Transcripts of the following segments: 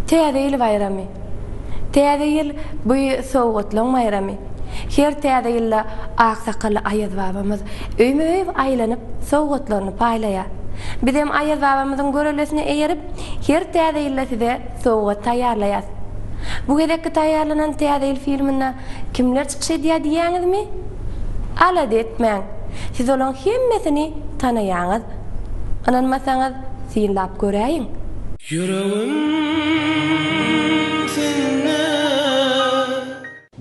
Täze ýyl baýramy. Täze ýyl bu sowgatlaň baýramy. Her täze ýylda ak sakally Aýaz babamyz öýme-öý aýlanyp sowgatlaryny paýlaýar. Bizem Aýaz babamyzyň görellesine eýerip, her täze ýylda size sowgat taýýarlaýas. Bu gezekki taýýarlanan Täze ýyl filminde kimler çykyş edýär diýýäňizmi? Alada etmäň, siz olaň hemmesini tanaýaňyz. Ynanmasaňyz, synlap göräýiň. Ýüregim sende.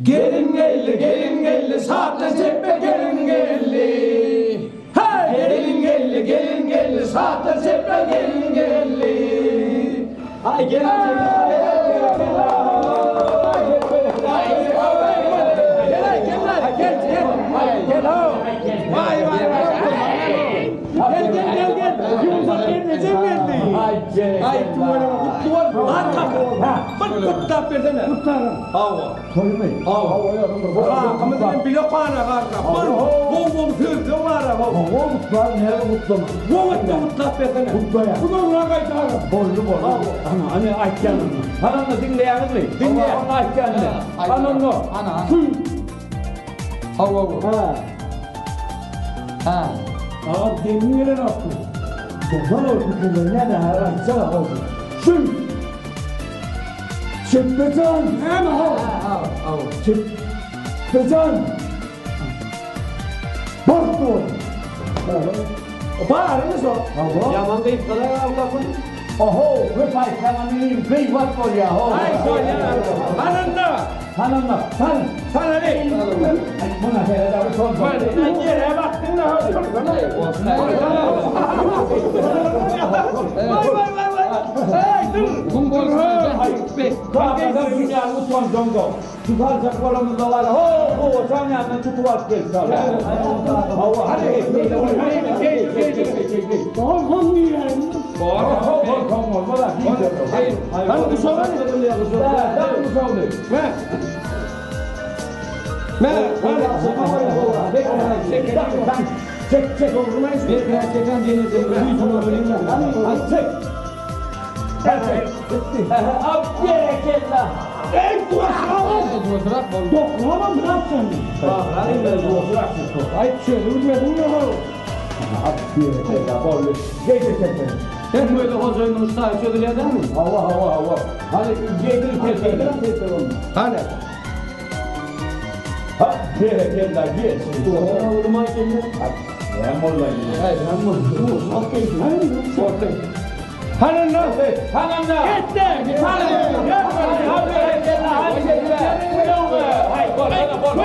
Gelin geldi, gelin geldi, şatlan çepbe gelin geldi. Hey! Gelin geldi, gelin geldi, şatlan çepbe gelin geldi. Ay gelin Gel gel gel gel. Ýumşak gelnejem geldi. Aý tüweleme gutly bolsun. Bar kaka. Bir gutlap bersene. Gutlaryn. Hawa. Toýmy? Hawa. Kakamyz bilen bile okana garda. Bir gowy gowy sözleň bar ha. Hawa gutlar näme gutlama. Gowy etde gutlap bersene. Gutlaýan. Bu dogry gaýtaryn. Boldy boldy. Hawa. Ana ana aýtýan. Hananda diňleýäňizmi? Diňleýän. Hawa aýtýan. Hananda. Ana. Şu Hawa. Ha. Ha. Agam demiň gelenokmy? Dogran ol pikirler näme ha aýtsana howdy. Şu Çepbejan. Näme hawa? Hawa. Çepbejan. Bak dur. Baryny şo. Hawa. Ýaman gysgalar alkapyn. Oho, köp aýtsaňam inim gyýbat bolýa ho. Aý bolýa. Hananda. Hananda. Han. Sana ne? Aý muňa serede bu son. Sen ýere bakdyň da. Vay vay vay vay. Hey dur. Gum bolsun. Kakadan dünýäni utanjaň ýok. Tutarjak bolamyzda bar, ho, gowaçaň ýanyndan tutup alyp gelip Hawa, hadi. Bolsun diýýän. Bor, ho, ho, soň bolmaz, ha. Hany guşagyny? Hany guşagyny? Me. Me. Çek, çek. Hadi çek. Hadi çek. Ab berekella. Ey doşamam. Doklamam ne yapsın? Ay çözülmedin ya. Ab berekella. Boldy. Geýdir telpegini. Sen böyle hocaýynyň şaý çözülýärmi? Hawa, hawa, hawa. Hadi geýdir telpegini. Hadi. Ha, berekella gelsin. Hem molla. Hem Hani nasıl? Hananda. Gitti. Hadi. Hadi berekella. Hadi geýdir. Hay, bol, bol, bol. Bol,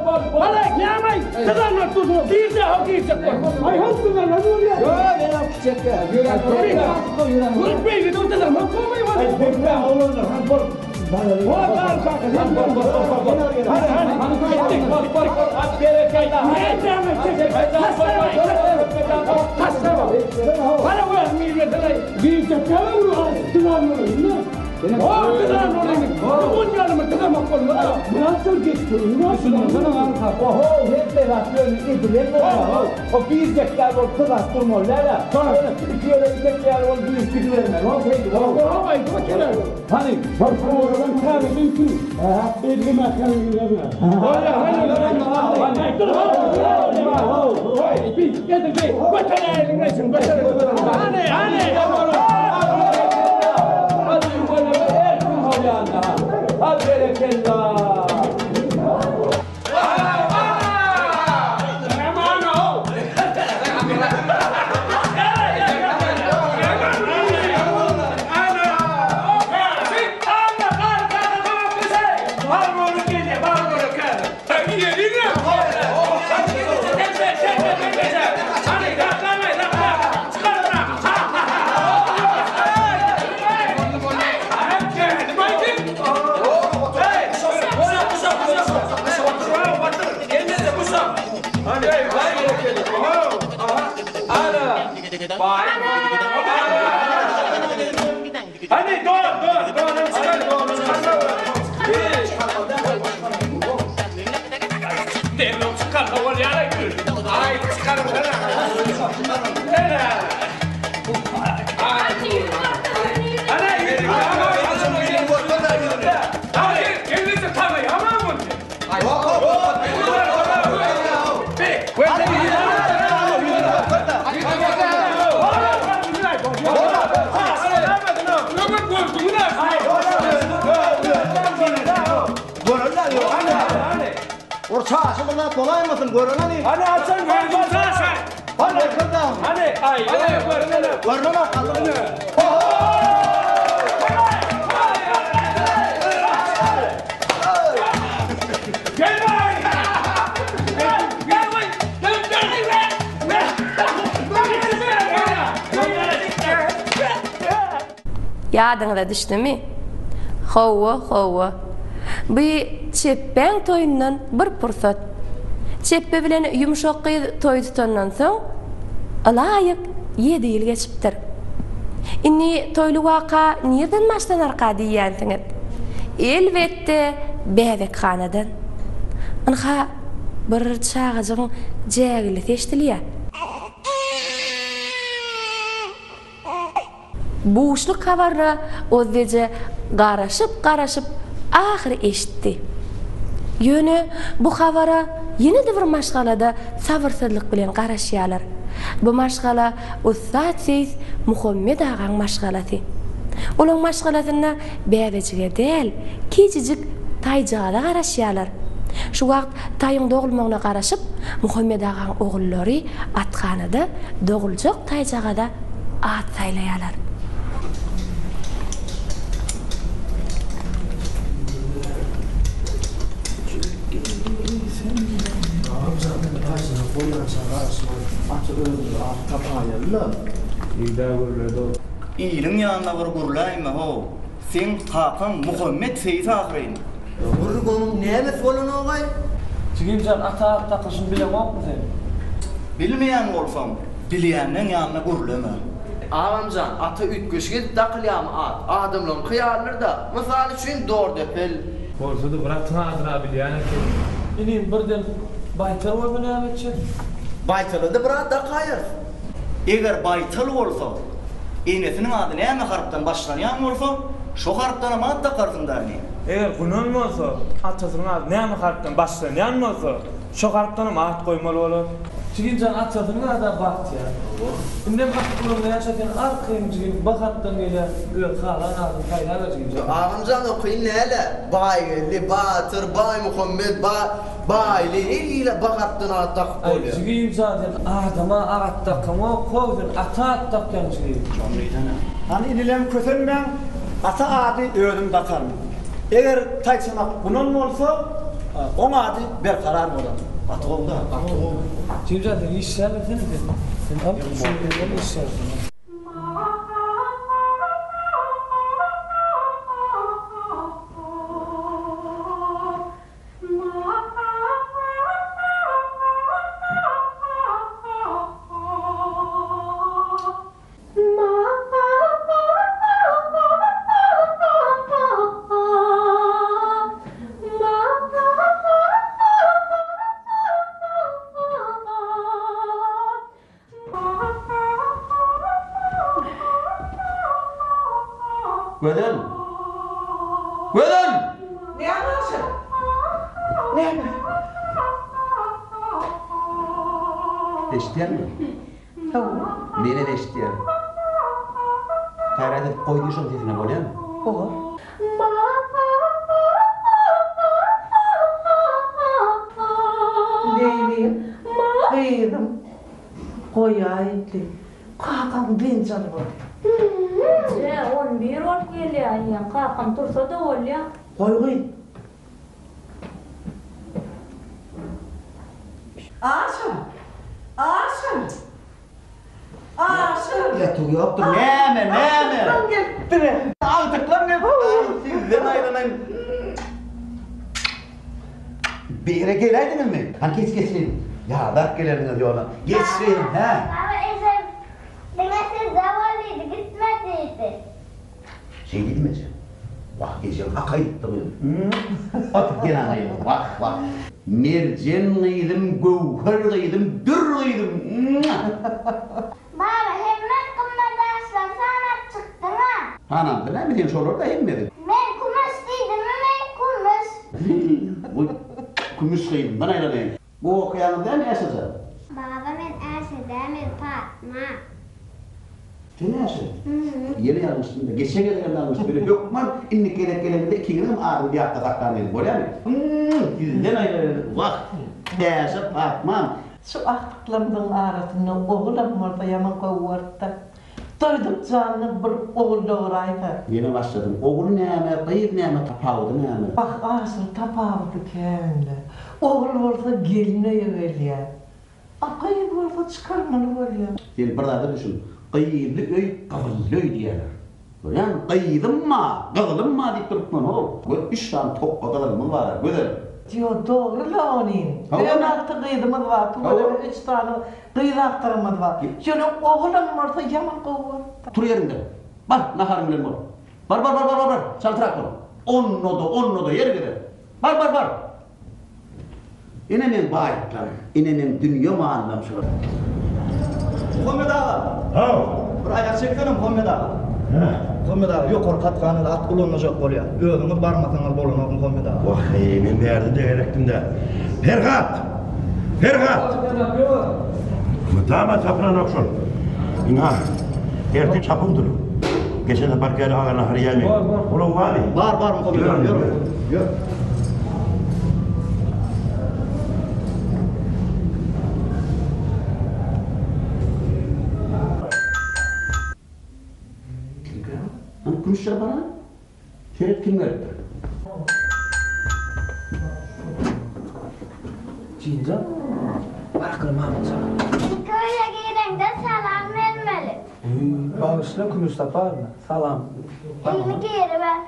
bol, bol. Hadi yamay. Kızarlar tuzunu. Bir daha girecek bak. Ay hop kızarlar dur ya. Kurup beygi dur kızar. Hop koymayı var. Ay, bekle, oğlum, han bol. Hop al kanka. Han bol, bol, bol, bol. Hadi hadi. Hadi, bol, bol, bol. Hadi berekella. Hadi uyan milletine. Bir çekene vur. Kızarlar. O kızarlar. Bu yanımı kızamak olmaz. Nasıl gitti? Nasıl? Oho, hep rastlıyorsun, edilen mi? O bir zekler bol, kız attım o, lala. Sonra Türkiye'de bir tekler bol, bir gidiverme. O şeydi, o. Havayı bakıyorlar. Hani, Bak oradan kahvesin ki. 50 metre yürüme. Hadi hadi hadi. Dur hadi. Bir getir bir. Götür elini şimdi götür. Hani hani. Hadi yukarı, erkin holyanda. Hadi berekella. Hani doğan doğan doğan çıkar doğan çıkar. Çıkar havalı yara gül. Ay çıkar Ana yürü. Çaşy bir zat bolaýmasyn, görene. Hany açan gözüň çaşy. Hany kyrdan. Hany, aý, görene. Görene kaldy. Gel baý. Gel, gel baý. Gel, gel, gel. Ýadyňyza düşdümi? Hawa, hawa. Bu Çepbäň toýundan bir pursat. Çepbe bilen ýumşak gyz toý tutandan soň, ylaýyk ýedi ýyl geçipdir. Indi toýly waka nirden başlanarka diýýänsiňiz? Elbetde, bäbekhanadan. Ynha, bir çagajygyň jägillisi eşidilýär. Buşluk habaryna Ozbeje garaşyp-garaşyp ahyry eşitdi. Ýöne bu habara ýene-de bir maşgala-da sabyrsyzlyk bilen garaşýarlar. Bu maşgala ussat seýis Muhammet agaň maşgalasy. Olaň maşgalasynda bäbejige däl, kiçijik taýjagaza garaşýarlar. Şu wagt taýyň dogulmagyna garaşyp, Muhammet agaň ogullary athanada doguljak taýjagaza at saýlaýarlar. Iliň ýanynda bir gürläýme how. Seň kakaň Muhammet seýis ahyryn. Gürrüň onuň nämesi bolanogaý? Jigim jan ata at dakylyşyny bileňokmy sen? Bilmeýän bolsaň, bilýänleň ýanynda gürleme. Agamjan, ata üýtgeşik edip dakylýamy at? Adamlaryňky ýalydyr-da. Mysal üçin, Dordepel. Bolsa-da bir atyň adyna bilýän ekeniň. Inim, birden baýtal bolsa näme etjek? Baýtala-da bir at dakaýarys. Eger baýtal bolsa, enesiniň ady näme harpdan başlanýan bolsa, şo harpdanam at dakarsyň-da inim. Eger gunan bolsa, atasynyň ady näme harpdan başlanýan bolsa, şo harpdanam at goýmaly bolar. Jigim jan atasynyň ada Bagtyýar. Indem at bolan näçe sen arkaýyn jigim B harpdan gelýär öz halan adyny saýlaber jigim jan. Agamjan o kyn dälä. Baýgeldi, Batyr, Baýmuhammet, Ba, Baýly her hili B harpdan at dakyp Aý bolýar. jigim jan sen adama at dakaňok how sen ata at dakýaň jigim. Şony diýsene. Hany inilem kösenmäň, ata ady özüm dakaryn. Eger taýçanak gunan bolsa, oň ady Berkarar bolar. Gaty gowy-da, gaty gowy. Jigimjan sen işläbersene sen. Sen al şuny al işläbersen. Gözel! Gözel! Näme Aşyr? Näme? Eşidýäňmi? Hawa. Menem eşidýän. Gaýrat edip goý diý şoň sesine bolýamy? Bolar. Leýli, gyzym, goýaýdy. Kakaň dynç alyp otyr. Eje, on bir bolup gelýär eýýäm. Kakam tursa-da bolýar. Goý gyz. Aşyr! Aşyr! Aşyr! Ýatuw ýokdur. Näme, näme? Agtyklam gelipdir. Agtyklam gelipdir. Sizden aýlanaýyn. Beýle geläýdiňizmi? Hany geç geçirin. Ýadap gelersiňiz ýola. Geçirin, hä? Baba ejem diňe sizde bol diýdi, gitme diýdi. Şeý diýdimi eje? Wah, ejeň hak aýdypdyr. Otur, gel anaýyn. Wah, wah. Merjen gyzym, göwher gyzym, dür gyzym. Baba, hemme gymmat daşlary sanap çykdyň-a. Sanamda näme sen şolar-da hemmesi. Men kümüş diýdimmi, men kümüş. Goý, kümüş gyzymdan aýralaýyn. Gowy okaýaňyz dämi Äşe jan? Baba, men Äşe däl, men Patma. Sen näşe? Ýene ýalňyşdym-da. Geçen gezegem ýalňyşdym. Ýöne hökman indiki gezek gelenimde ikiňiziňem adyňyzy ýatda saklan meni. Bolýamy? Sizden aýrylyp, wah, Täşe Patmam. Şu agtyklarymyzyň arasynda ogulam bolsa ýaman gowy bolardy-da. Doýduk janyna bir ogul doguraýsa. Ýene başladyň. Ogul näme, gyz näme, tapawudy näme? Wah, aşyr, tapawudy kän-le. Ogul bolsa gelin öýe gelýär. A gyz bolsa çykarmaly bolýar. Sen bir zada düşün. Gyzly öý gyzylly öý diýerler. Görýäňmi? Gyzym bar, gyzylym bar diýip durupman-ow. Gör, üç sany tokga gyzylymyz bar-a, gözel. Ýo, dogry-la onyň. 16 gyzymyz bar, tüweleme üç sany gyz agtygymyz bar. Ýöne ogulam bolsa ýaman gowy bolardy. Tur ýeriňden. Bar, naharyň bilen bol. Bar, bar, bar, bar, bar, bar, çaltrak bol. Onda-da, onda-da her gezek. Bar, bar, bar. Ine meň baýlyklarym, ine meň dünýe mallarym şular. Muhammet aga! Haw! Bir aýak çeksene Muhammet aga. Hä? Muhammet aga, ýokary katganyňyz at ulanmajak bolýar. Özüňiz barmasaňyz bolanok Muhammet aga. Wah-eý, men bärde-de gerekdim-dä. Perhat! Perhat! Mydama tapylanok şol. Ynha, ertir çapuwdyr. Geçen saparky ýaly agyr nahar iýäýmäň. Ulag barmy? Bar, bar Muhammet aga, ýör. Ýör. Kimkä? Hany kümüş çapara? Seret kim gelipdir? Jinjan, bar mamam çagyr. Ilki öýe gireňde salam bermeli. Bagyşla Kümüş Saparowa, salam. Indi giriber.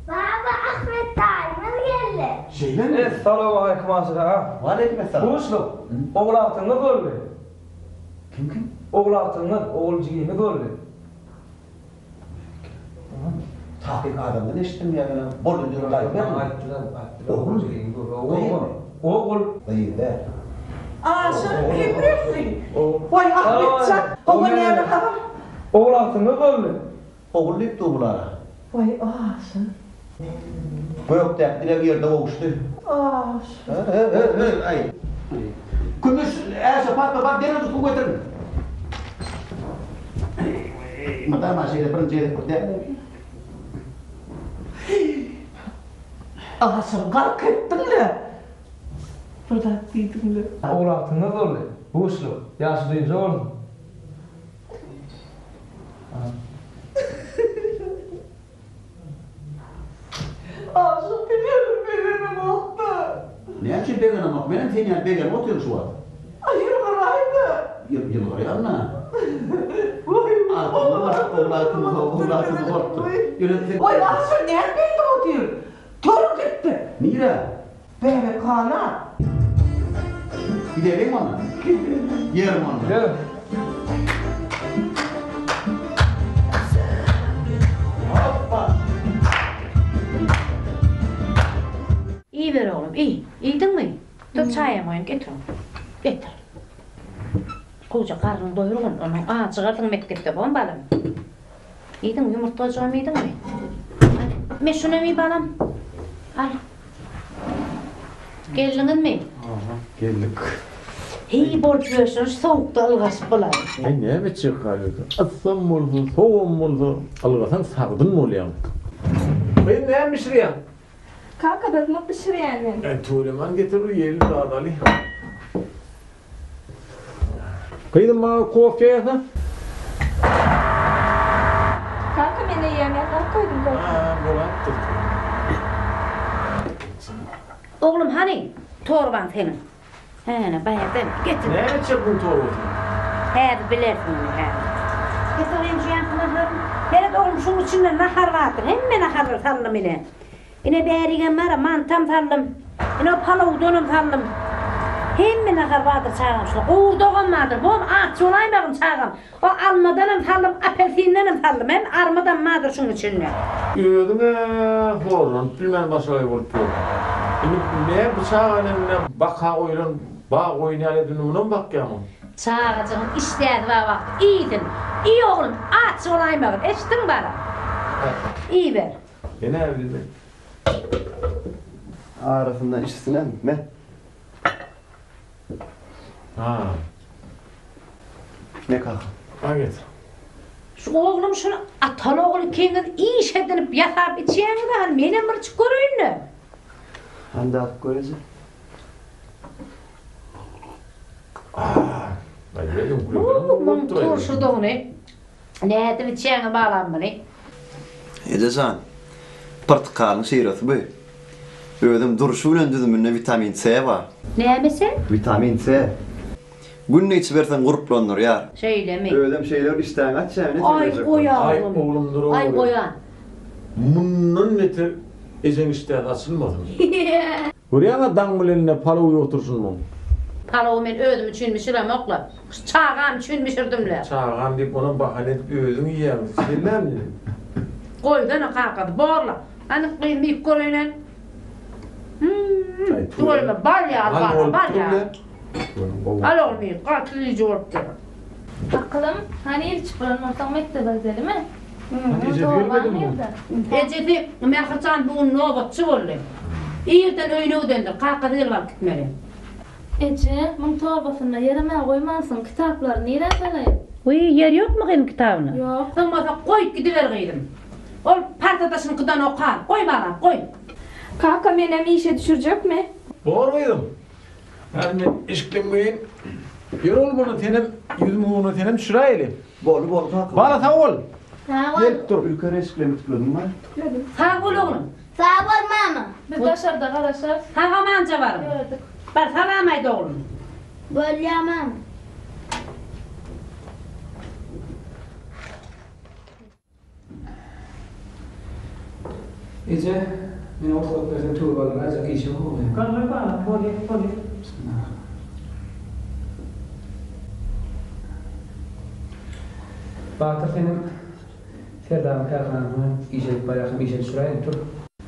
Baba Ahmet daýymyz geldi. Şeýlemi? Essalawmaleýkum Aşyr aga. Waleýkim essalam. Buşluk. Ogul agtygyňyz boldy. Kim kim? Ogul agtygyňyz, ogul jigiňiz boldy. Takyk adamdan eşitdim ýa ýöne boldy diýip gaýtmaýarmy? Aýtdylar, aýtdylar. Ogul? Ogul. Ogul. Gyz däl. Aşyr kim geldi? Waý Ahmetjan, oňa näme habar? Ogul agtygyňyz boldy. Ogul diýip dur bulara. Waý Aşyr. Gökdäki dileg ýerde gowuşdy. Aşyr. Aý. Kümüş, Äşe, Patma, bar derrew suw getiriň. Mydama şeýle birinji gezek bir däl. Aşyr gark etdiň-le. Bir zat diýdiň-le. Ogul agtygyňyz boldy. Buşluk. Ýaşy dynja bolsun. Aşyr diýenim begenemokda. Näme üçin begenemok? Menem sen ýaly begenip otyryn şu wagt. Aý ýylgyraýda. Ýylgyrýaryn-a. Waý Aşyr näme beýdip otyr? Tur gitdi. Nirä? Bäbekhana. Gideliň onda. Ýerim onda. Ýör. Hoppa. Iýiber oglum, iý. Iýdiňmi? Dur çaýam goýaýyn, getir oglum. Getir. Gowja garnyňy doýurgyn, onnoň ajygarsyň mekdepde, bom balam. Iýdiňmi, ýumurtgajygam iýdiňmi? Al, me şunam iý balam. Al. Geldiňizmi? Aha, geldik. Heý, bolup ýörşüň, şu sowukda ylgaşyp bolaý. Heý, näme etjek galypdy? Yssam bolsa, sowugam bolsa, ylgasaň sagdyn bolýaň. Gyz, näme bişirýäň? Kaka, datmak bişirýän men. Äý, tüwelemäni getir, bir iýeli, dadaly. Gyzym maňa kofe ýasa. Kaka men eýýäm ýasap goýdum kofeni. Haa bolapdyr. Oglum hany torbaň seniň. Hä-ne bärden getir. Näme etjek bu torbasyny? Häzir bilersiň indi häzir. Getir gyzym şu ýanky naharyny. Seret oglum şuň içinde nahar bardyr. Hemme naharlary saldym ine. Ine bärigem bar-a, mantam saldym. Ine o palawdanam saldym. Hemme nahar bardyr çagam şunda. Gowurdagam bardyr. Bom aç bolaýmagyn çagam. O almadanam saldym, apelsindenem saldym. Hem armydam bardyr şuň içinde. Özüň-ä horlanyp bilmän başagaý bolup ýör. Indi men bu çagany indi baka goýlan bag goýun ýaly edip indi munam bakýamyň? Çagajygyň işdäsi bar wagty iýsin. Iý oglum, aç bolaýmagyn. Eşitdiňmi balam? Iýiber. Ene bildi. Arasynda içsinem, me. Ha. Ne kaka? Ha getir. Şu oglum şuny ataly ogul ikiňiz iş edinip ýasap içýäňiz-ä hany menem bir içip göreýin-le. Hany dadyp gör eje. Muň turşudygyny nädip içýäňiz balam muny? Eje jan, pyrtykalyň şiresi bu. Özem durşy bilen düzüminde witamin C bar. Nämesi? Witamin C. Günde içiberseň gurplandyrýar. Şeýlemi? Özem şeýle bir işdäňi açýar, ine Aý Aý oglum. oglum dur Aý ogry. goýan. Mundan beter ejeň işdäsi açylmasyn. Görýäňä daň bilenine palow iýip oturşyny muň. Palowy men özüm üçin bişiremokla. Şu çagam üçin bişirdimle. Çagam diýip onam bahana edip özüň iýýäň. Sen näme diýdiň? Goýsana kakasy borla. Hany gyzym iýip göreýin. Hümm. Tüweleme bal ýaly bala bal ýaly. Al oglum iý, gaty süýji bolupdyr. Akylym, hany ilçi bolan bolsaň mekdebe gidelimi? Ejesi gelmedimi bu? Ejesi Mährijan bu gün nobatçy boldy. Irden öýüne gidendir, kakasy gelip alyp gitmeli. Eje, muň torbasynda ýerem-ä goýmansyň, kitaplary nirä salaýyn? Wiý, ýer ýokmy gyzym kitabyna? Ýok. Sygmasa goýup gidiber gyzym. Ol partadaşynyňkydan okar. Goý balam, goý. Kaka, menem işe düşürjekmi? Bor gyzym. Häzir men eşikden geýin. Ýör oglum onda senem ýüzümiň ugruna senem düşüräýeli. Boldy boldy kaka. Bala sag bol. Sag bol. Gelip dur. Ülker eşiklerini ütülediňmi? Ütüledim. Sag bol oglum. Sag bol mama. Biz daşarda garaşarys. Sag amanja baryň. Ýöredik. Bar salam aýt oglum. Bolýa mama. Eje, men rugsat berseň töwra galdyraýjak işe howlugýan. Galdyr balam, bolýa, bolýa. Bismillah. Batyr senem Serdaryň kärhanasyna işe gidip barýarkaň işe düşüräýiň, tur.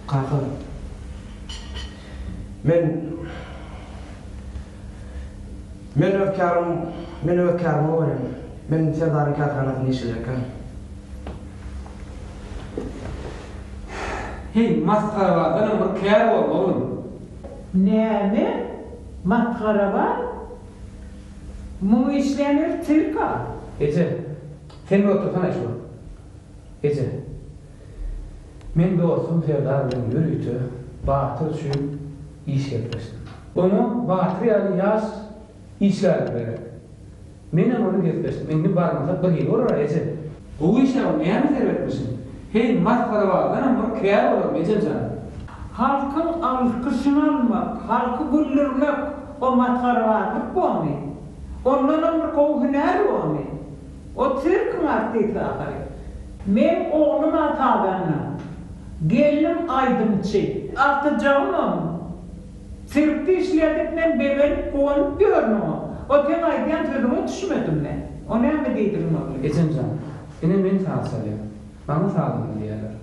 Kaka, men, men öz kärim, men öz kärime bolýan. Men Serdaryň kärhanasynda işlejekkäm. Heý, masgarabazdanam bir kär boldy, oglum. Näme? Masgarabaz? Muň işleýän ýeri sirk-a. Eje, sen bir otursana şu. Eje, men dostum Serdar bilen ýörite Batyr üçin iş gepleşdim. Oňa Batyr ýaly ýaş işgärler gerek. Menem ony gepleşdim. Indi barmasak birhili bolar-a, eje. Gowy iş-ä bu, näme serwetmişiň? Heý, masgarabazdanam bir kär bolarmy, ejem jan? Halkyň alkyşyny almak, halky güldürmek o masgarabazlyk bormy? Ondanam bir gowy hünär bormy? O sirkiň artisti ahyry. Meň oglum-a sazanda, gelnim aýdymçy, agtyjagymam sirkde işleýär diýip men begenip, guwanyp ýörün oňa. O seň aýdýan sözüňe düşmedim men. O näme diýdigiň boldy? Ejem jan, ine men saz çalýan. Maňa sazanda diýýärler.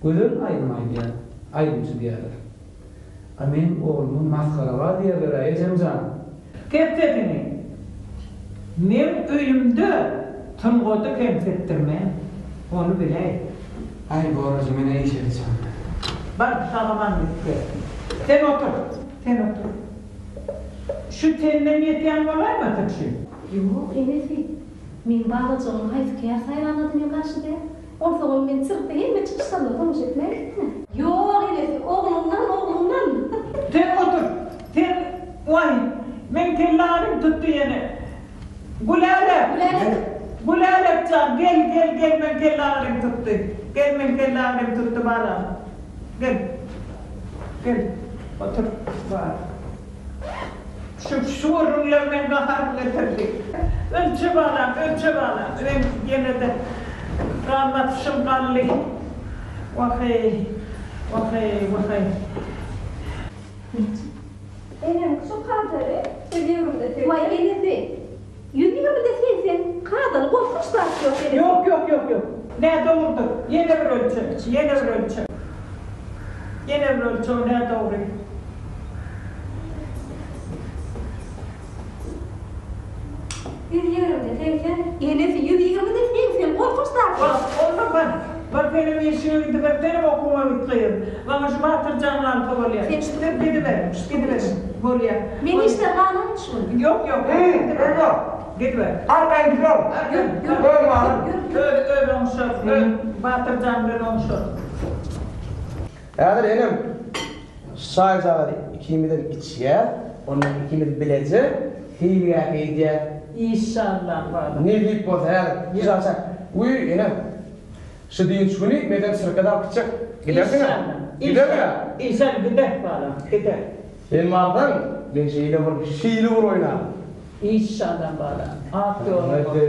Gözel aýdym aýdýan, aýdymçy diýýärler. A meň ogluma masgarabaz diýerler-ä, ejem jan! Kes sesiňi! Meň öýümde sungaty kemsitdirmen, ony biläý. Aý, bor eje, men-ä işe gitjek. Bar, sag-aman gidip gel. Sen otur, sen otur. Şu senden ýetýän bolaýmasyn şu? Ýok, enesi. Meň balajygym haýsy kär saýlanda-da men garşy däl. Onsoňam men sirkde hemme çykyşlaryna tomaşa etmäge gitdim-ä. Ýok, enesi, ogluňdan, ogluňdan. Sen otur, sen, waý, meň kellärim tutdy ýene. Gülälek! Gülälek! Gülälek jan, gel, gel, gel, meň kellärim tutdy. Gel, meň kellärim tutdy, balam. Gel. Gel, otur, bar. Şu şu gürrüňler meň gaharymy getirdi. Ölçe balam, ölçe balam. Meň ýene-de gan basyşym galdy. Wah-eý, wah-eý, wah-eý. Enem şu kadaly 120-de 80. Waý enesi, 120-de 80 kadaly gorkunç zat ýok enesi. Ýok, ýok, ýok, ýok. Nädogrudyr. Ýene bir ölçe, ýene bir ölçe. Ýene bir ölçe, o nädogry. 120-de 80, enesi 120-de 80 gorkunç zat ýok. Onda bar, bar senem işiň. işiňe gidiber, senem okuwyňa git gyzym. Maňa şu Batyr jan galsa bolýar. Sen şu Siz gidiberiň, gidiberiň. Bolýar. Men işden galaryn şu gün. Ýok, ýok, gidiber. Gidiber. Arkaýyn gidiber. Ýör, ýör. Öz malym. Öz, öz oňşarys. Öz Batyr jan bilen oňşarys. Häzir enem şu çaýjagazy ikimizem içýäs, ondan ikimiz bileje seýilgähe gidýäs. Işşallah balam. Nesip bolsa häzir şu çaý. Wiý, enem, şu dynç güni menem sirke alyp gitjek. Gidersiň-ä? Gidermiň-ä? Işşallah gider balam, gider. Sen barsaň, men şeýle bir şeýle bir oýnaryn. Işşallah balam. Ak ýoluň bolsun.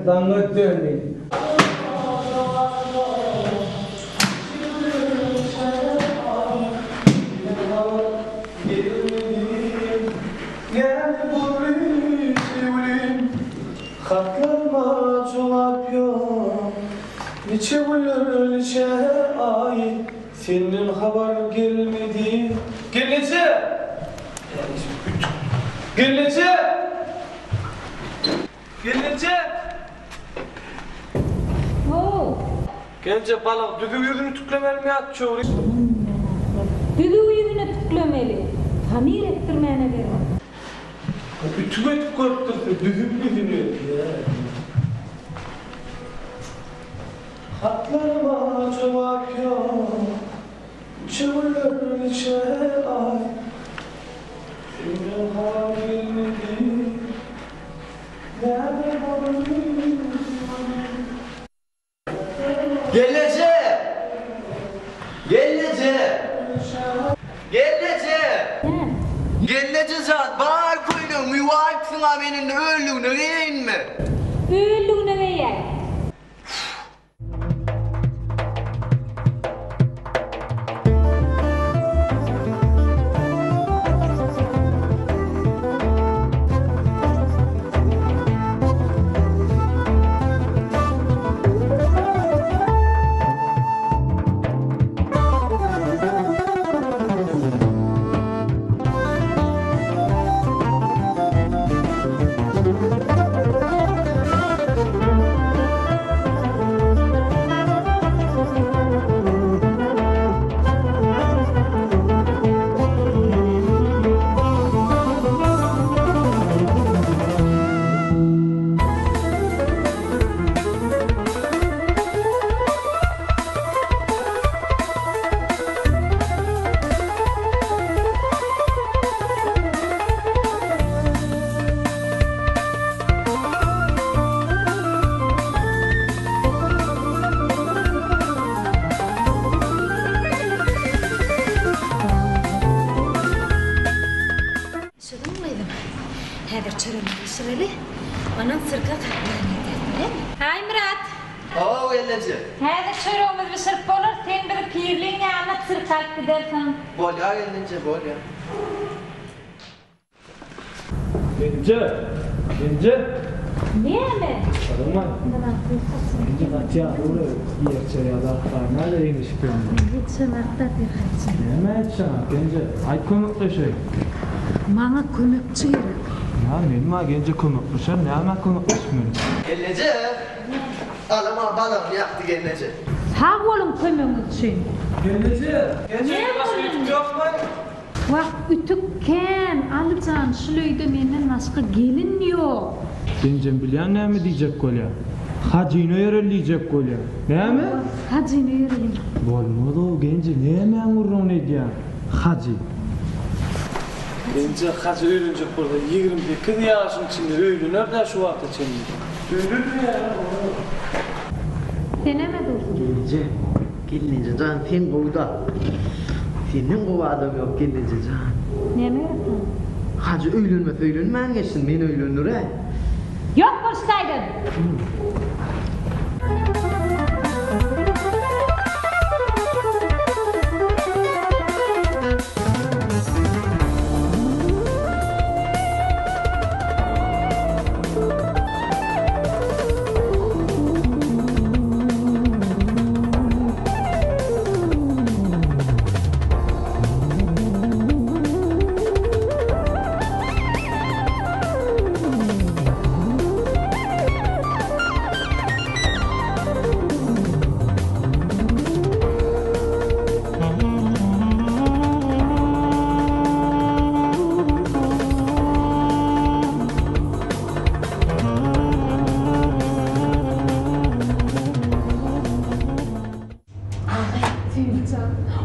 Saňa döneýin. Senden habar gelmedi. Gelneje! Gelneje! Gelneje! How! Gelneje balygy düzüw ýüzüni tüklemelimi ýa çöwrüp? Düzüw ýüzüne tüklemeli. Hamyr etdirmäne gerek. Ütük edip görüpdirsiň, düzüw ýüzüni. Hatlaryma jogap ýok, Çöwrüler niçe aý. Senden habar gelmedi, Näme boldy Gelneje! Gelneje! Gelneje! Gelneje jan, bar köýnegiňi ýuwaýypsyň-a men indi öllügine geýeýinmi? Öllügine geýäý. Şuduň gyzym. Häzir çöregimizi bişireli. Ondan sirke kakman ederis, bileňmi? Haý, Myrat! Hawa, gelneje. Häzir çöregimizi bişirip bolar, sen bizi Pirliň ýanyna sirke alyp gidersiň. Bolýar, gelneje, bolýar. Genje! Genje! Näme? Galyňma. Genje gaçýar, uly ýerçe ýa zat bar, näde eňişip ýörüň? Ýetişenakda bir gaçýar. Näme ýetişenak, Genje? Aýt kömekleşeýin. Maňa kömekçi gerek. Ýa men-ma Genje kömekleşerin, nämä kömekleşmeli? Gelneje! Alama balagyny ýakdy gelneje. Sag boluň kömegiňiz üçin. Gelneje! Genje, başga ütük ýokmy? Wah, ütük kän, Alyjan, şul öýde menden başga gelin ýok. Genjem bilýän näme diýjek bolýa. Hajyny öýereli diýjek bolýa. Näme? Hajyny öýereli. Bolmaz-ow, Genje, nämäň gürrüňini edýäň? Hajy. Genje, Hajy öýlenjek bolsa 28 ýaşyň içinde öýlener-dä şu wagta çenli. Öýlenmeýär-ä olar. Senem-ä dursun. Gelneje, gelneje jan sen gowy-da. Senden gowy adam ýok gelneje jan. Näme gerek saňa? Hajy öýlenmese öýlenmän geçsin, meni öýlendiräý. Ýok bol şu taýdan!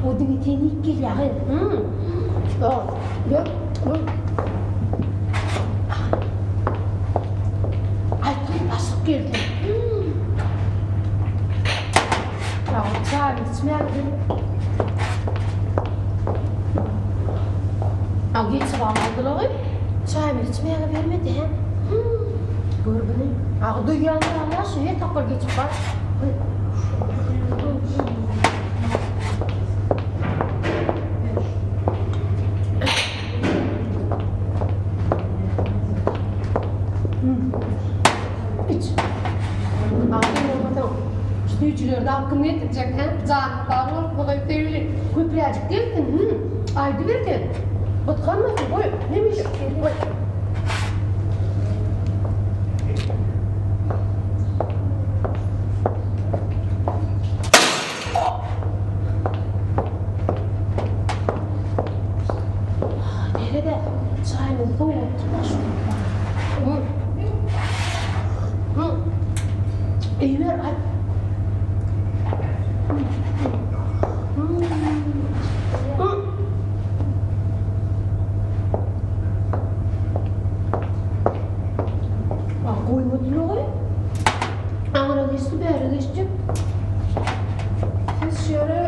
O diňe seni iýip gelýär gyz. Hum. Ýok, ýok. Aýt gyz, başlyk geldi. Hum. Ýa, çaýyny içmäge gelip. A geçip almadylar gyz. Çaýyny içmäge bermedi, hä? Hum. Gör buny. A duýýan ýaly şu her sapar geçip bar. Iç. Agzyň bolmasa, şu süýjüleri dagy kim getirjek, hä? Janyň sag bolsun, Hudaý söýgüli. Köpräjik gelsin, hüm. Aýdyber sen. Gysganmasyn, goý, hemişe, goý. Nerede? Çaýymyzy sowatdyk-da şu. Iýiber, aý. Goýmadylar-oý. Aňyra geçdi, bäre geçdi. Siz şu ýere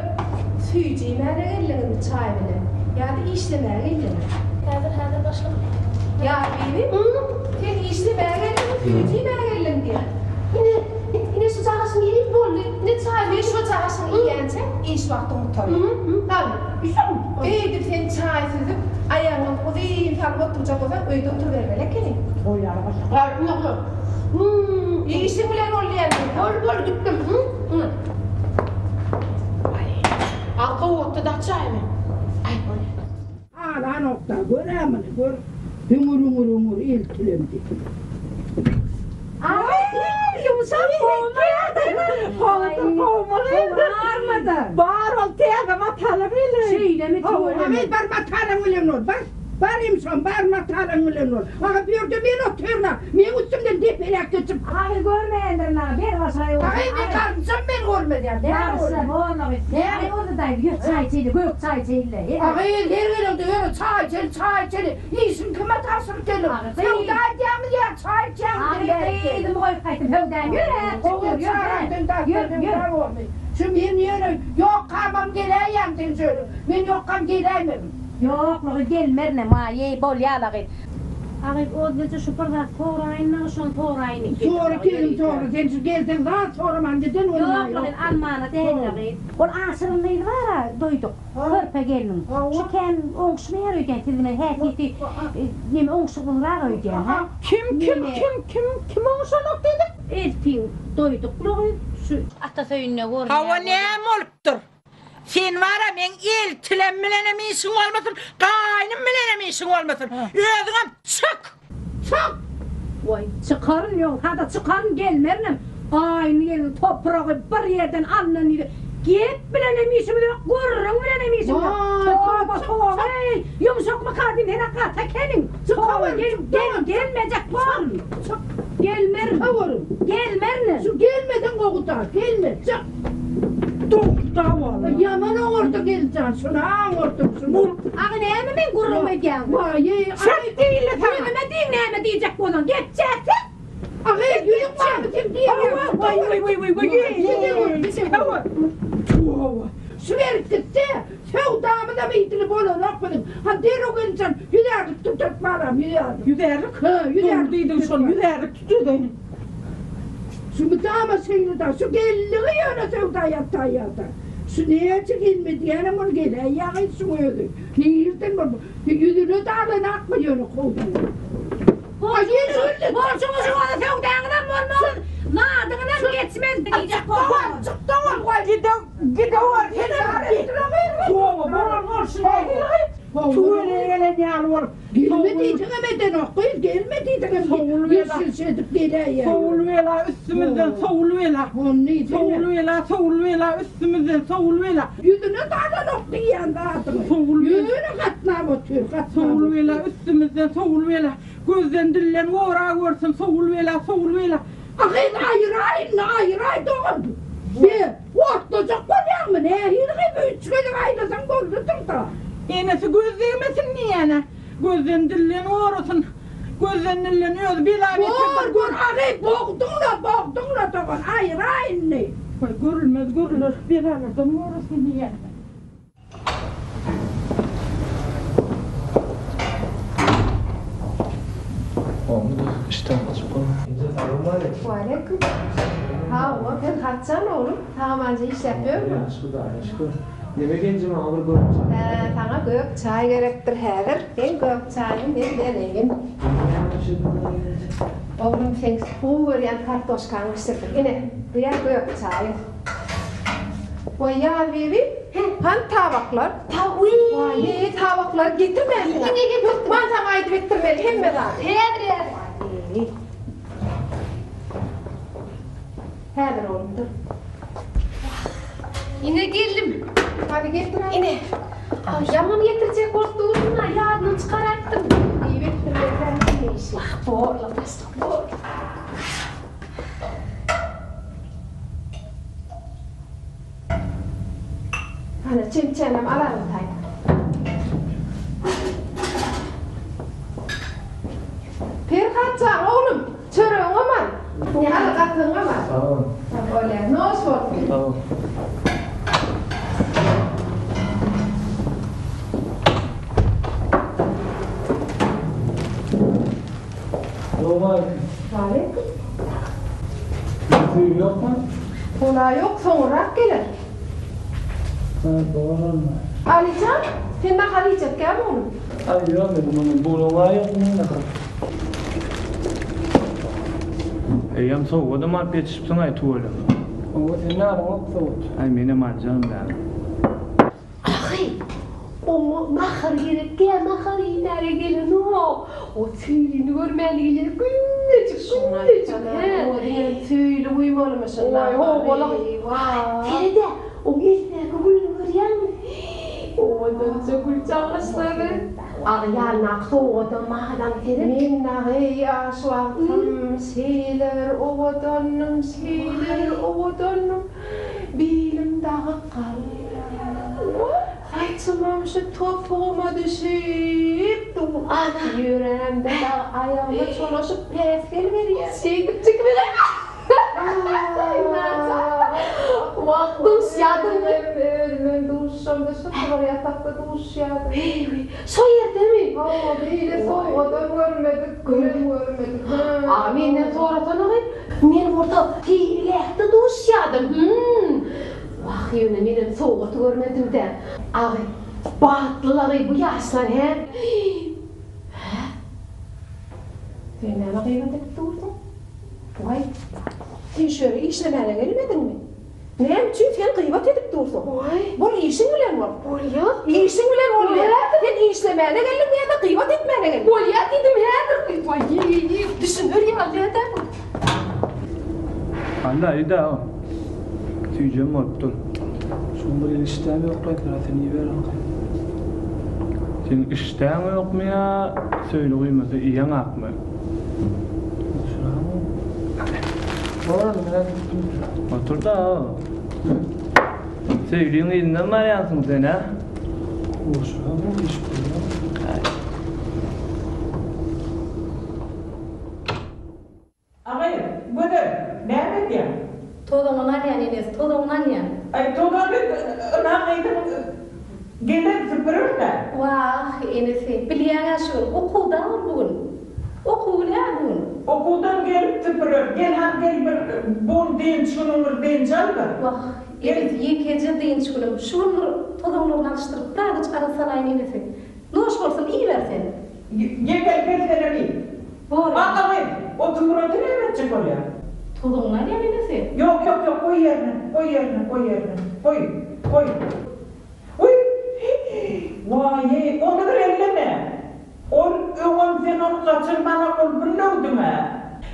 süýji iýmäne geldiňizmi çaý bilen? Ýa-da işlemäge geldiňiz? Häzir, häzir başlyk. Ýarbibi, sen işlemäge geldiňmi, süýji iýmäge geldiň diýýän. Ine, ine şu jagaşyny iýip boldy. Ine çaý bilen şu jagaşyny iýýänçä iş wagtyň gutarýar. Hany, beýdip sen çaý süzüp, aýagyňy uzyn salyp oturjak bolsaň, öýde oturybermeli ekeniň. Bolýar başlyk. Hum, işiň bilen bol diýen. Bol, bol, gitdim. Hum. Aý, al gowakda da çaýymy. Aý, bol. Alanokda, gör-ä muny, gör. Hüňür-hüňür-hüňür eltilendi. Aý, ýumşak Bar ol täze mataly bilen. Şeýlemi tüweleme. Bar matalyň bilen bol, bar. Bar ýumşagym, bar matalyň bilen bol. Aga bu ýerde men otyryn-a, meň üstümden depeläp geçip. Agy görmeýändirin aga, ber başaý bolsa. Agy men garynjam meni görmez ýaly, näme Bagyşla, boldy? bolmagy. Agy boldy daýy, ýör çaý içeýli, gök çaý içeýli. Agy her geleňde ýöne çaý içeli, çaý içeli. Işiňi kime tabşyryp geldiň? Söwda edýäňmi ýa çaý içýäňmi sen Agy bärik gel. gyzymy goýup gaýtdym, söwdäm ýör-ä, Gowy ýör, ýör, çagaň ýör, sen ýör. söwda bormy? Şu men ýöne ýokkamam geläýýäň sen şöyle. Men ýokkam geläýmegin. Ýoklugy gelmerine maýy bolýala gyz. Agyz ozleje şu bir zat soraýyn dagy şony soraýyn diýip Sora kelim sora sen şu gelseň zat soraman giden bolmaý Ýok gyz almana däl gyz. Ol Aşyryň gyzy bara doýduk körpe gelniň şu kän oňuşmaýar öýdýän siz bilen häsiýeti neme oňşuklyrak öýdýän hä. Kim kim kim kim kim oňuşanok diýdiň. Eltiň doýduklygy şu. Ata söýünde görünýär. Hawa näme bolupdyr. Sen bara meň eltilem bilenem işiň bolmasyn, gaýnym bilenem işiň bolmasyn. Özüňem çyk! Çyk! Waý, çykaryn ýogsa-da çykaryn gelmerinem. Gaýyn gelin topragy bir ýerden alnan ýeri. Gep bilenem işimiz ýok, gürrüň bilenem işimiz ýok. Toba, toba, eý, ýumşakmyka diýdim, sen-ä gaty ekeniň. Toba, gel, gel, gelmejek borun. Çyk! Gelmerin. Çykaweryn. Gelmerin. Şu gelmeseň gowy-da, gelme, çyk! Dogta walla. Ýaman oňurdy geljan şuny aňurdyň şuny. Aga näme meň gürrüňimi edýäň. Waýeý Çek diýildi saňa. Ýüzüme diň näme diýjek bolaň gepjäk siz. Aga ýüzüň barmy sen diýýäň. Waý waý waý waý waý. Toba. Şu berip gitse söwdamyzam idili bolanok biziň. Ha derrew geljan ýüzärlik tutup baram ýüzärlik. Ýüzärlik? Hä ýüzärlik. Dogry diýdiň şol ýüzärlik tutudaýyn. Şu mydama şeýle-da, şu gelinligi ýöne söwda ýataýýa-da. Şu näçe gelme diýýänem ol geläýýä gyz şuň özi. Nirden bol, ýüzüne-de alanakmy ýöne kowduň. Aý ýene öldi. Bolşuňyz bolsa söwdaňyzam bolmaz, zadyňyzam geçmez diýjek bolsaňyz. Çyk dowam, goý. Gide, gidewor senem. Toba, bolan bolşy nähili gyz? Tüweleye gelen ýaly bolup. Gelme diýseňem edenok gyz, gelme diýseňem ýyrşyş edip geläýýär. Sowul bela üstümizden sowul bela. Sowul bela, sowul bela üstümizden sowul bela. Ýüzüne dalanok diýýän zadyňy. Sowul bela. Ýöne gatnap otyr, gatnap Sowul otyr. bela üstümizden sowul bela. Gözden dilden gora görsün sowul bela, sowul bela. A gyz aýyraý indi, aýyraý dogan. Be, otlajak bolýaň. barmy? Nähili gyz bu üç gezek aýlasaň boldudyr-da. Enesi göz degmesin diýýän-ä. Gözden dilden gorasyn. Gözden dilden özi bela beter bir. Gör, gör, agy, bogduň-la, bogduň-la dogan, aýyr-a indi. Waý, görülmez görüler belalardan gorasyn diýýän. Oňa-da işdäm açyk boldy. Eje salowmaleýkim. Waleýkim. Hawa, Perhatjan oglum, sag-amanja işläp ýörmüň? Ýagşy Hudaýa şükür. Neme genji maňa bir gök çaý. Hä, saňa gök çaý gerekdir häzir. Seň gök çaýyňy men bereýin. Näme bişirdiň maňa eje? Oglum, seň gowy görýän kartoşkaňy bişirdim. Ine, bu ýa gök çaýyň. Waý Ýazbibi, hany tabaklar? Waý, tabaklary getirmänsiň-ä. Hökman saňa aýdyp etdirmeli hemme zady. Häzir, häzir. Häzir oglum, dur. Ine geldim. Hany getir. Ine. Ýaňam getirjek bolup durdum-a, ýadymdan çykaraýypdym. Diýip etdirmeli hemme işi. Wah, borla, başlyk, bor. Hany çemçänem alalyň taýda. Perhat jan, oglum, çöregiňem al. Hany gatygyňam al. Sag bol. Bolýar, noş bolsun. Sag bol. Salowmaleýkim. Waleýkim. Söýgi ýokmy? Ol-a ýok, soňurrak geler. Hä, bor onda. Alyjan, sen nahar iýjekkämi oglum? Aý, ýok, men muny bulaň-a ýok men nahar. Eýýäm sowgadam alyp ýetişipsiň-aý tüweleme. Hawa, sen näme alyp sowgat? Aý, menem aljagym bäri. Ahy, oňa nahar gerekkä, nahar iýmäge gelenok. O Söýlini görmäne gelýär, güllejik, güllejik, hä. Söýli guýmalymyşyn nahary. Seret-ä, oň elindäki gülüni görýäňmi? Owadanja güljagaşlary. Agy ýanyndaky sowgadam mahalam seret. Men dagy ýaş wagtym şeýle bir owadandym, şeýle bir owadandym. Bilim dagy galýar. Saçymam şu topugyma düşüp dur. Ýörämde dagy aýagyma çolaşyp päsgel berýär. Şeýdip çekmeli. Wah, duşýardyňmy? Özümem duşamda şo sygyr ýatakda duşýardym. Heý, şo ýerdemi? Hawa, beýle sowgadam görmedik, gülem görmedik. A menden sorasana gyz. Men bolsa seýilgähde duşýardym. Hüm. Wah, ýöne menem sowgaty görmedim-dä. Agy, bagtlylagy bu ýaşlar, hä? Hä? Sen näme gybat edip dursuň? Waý, sen şu ýere işlemäne gelmediňmi? Näme üçin sen gybat edip dursuň? Waý. Bol işiň bilen bol. Bolýa. Işiň bilen bol. Sen işlemäne geldiňmi ýa-da gybat etmäne geldiňmi? Bolýa diýdim häzir. Waý, düşüner ýaly däl-dä bu. Alla ida o. Süýjem bolupdyr. Şuň bir işdäm ýok-laý, biraz sen iýiber ahyry. Seň işdäň ýokmy ýa söýli guýmasy iýeňakmy? Otur-da. Söýliň yzyndan barýansyň sen, hä? Agy, Gözel, näme edýäň? Tozaňyny alýan enesi, tozaňyny alýan. Aý, tozany ynha gyzyň geler süpürer-dä. Wah, enesi, bilýäň-ä şu gün okuwda ol bu gün. Okuw günä bu gün. Okuwdan gelip süpürer. Gel han gel bir bu gün dynç günüň bir dynç al bir. Wah, enesi, ýekeje dynç günüm. Şu gün bir tozaňlaryny alyşdyryp, birazajyk arassalaýyn enesi. Noş bolsun, iýiber sen. Gel gel gel senem iý. Bor. A gyz, o suraty näme etjek bolýaň? Tozuňy alýan enesi. Ýok ýok ýok goý ýerine, goý ýerine, goý ýerine. Goý, goý. Wiý! Waý-eý, ony bir elleme. Ol öňem sen ony gaçyrmana gulpun döwdüň-ä.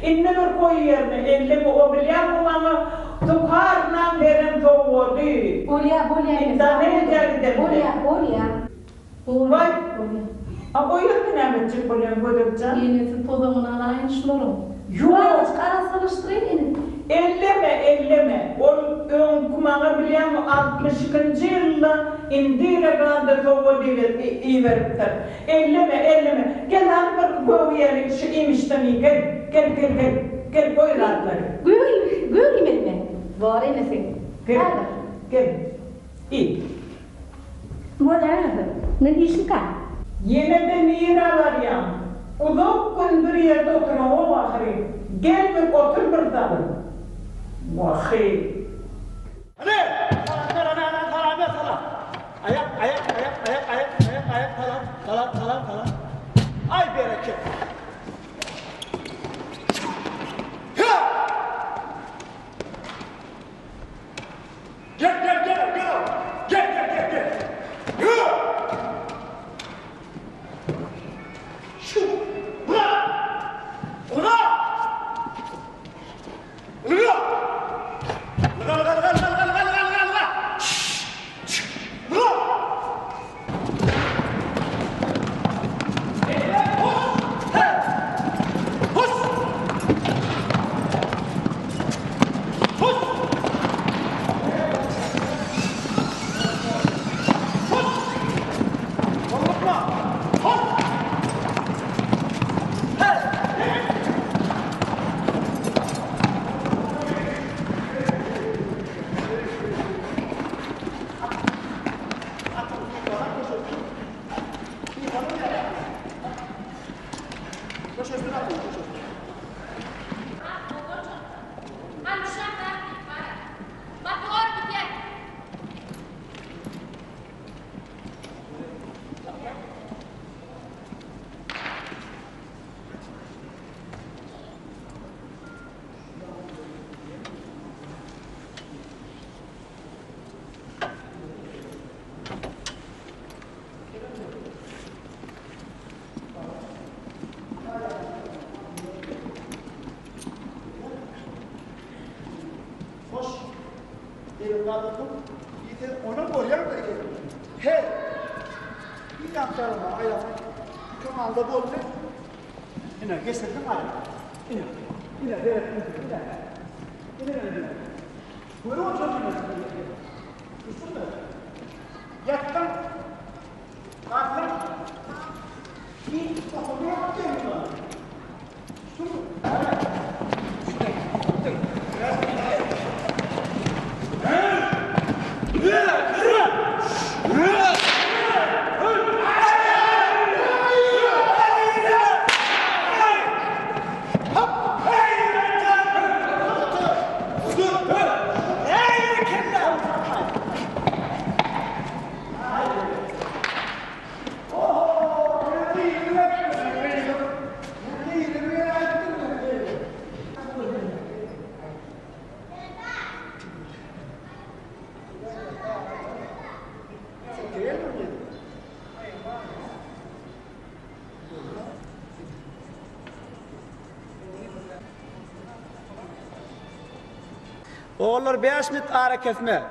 Indi bir goý ýerine, elleme, o bilýäňmi maňa Sukarnaň beren sowgady. Bolýa, bolýa enesi. Indoneziýa gidende. Bolýa, bolýa. Waý! A o ýerde näme etjek bolýaň, Gödek jan? Enesi tozagyny alaýyn şularyň. Ýok! Birazajyk arassalaşdyraýyn ene. Elleme, elleme! Ol öňki maňa bilýäň. Eýýäm 62-nji ýylda Indira Gandi sowgat iberipdir. Elleme, elleme. Gel hany bir gök iýeli, şu iýmişden iý, gel. Gel, gel, gel. Gel, goý zatlary. Gök iý, gök iýmeli men. Bor enesi. Gel, gel. Iý. Bolýar enesi. Men işlikä. Ýene-de nirä barýaň? Uzak gün bir ýerde oturaňok ahyry. Gel bir otur bir salym. Wah-y. Hany! Salam ber, hany, hany, salam ber, salam. Aýak, aýak, aýak, aýak, aýak, aýak, aýak, salam, salam, salam, salam. Aý, bereket. Hä! Gel, gel, gel, gel, gel, gel, gel, gel. Hä! Şu, bura! Bura! Ylga! Ylga, ylga, ylga, ylga, ylga, ylga, ylga, ylga! Ylga! Hus! Hus! Hus! Hus! Hus! Hoş. Elim galdyrdyň. Ýa sen onam bolýaň-da ekeniň. Heý! Bir ýaňkarma aýagyň kamalda boldy. Ine, geçirdiň aýagyňy. Ine, ine, seret, ine. Ine, ine. Görüp oturdyň ine. Düşdüňmi? Ýatdyň. Galdyň. Bir oturdyň, geldiň. Düşdüňmi? Düşdüň. Düşdüň. Ogullar bäş minut arakesme.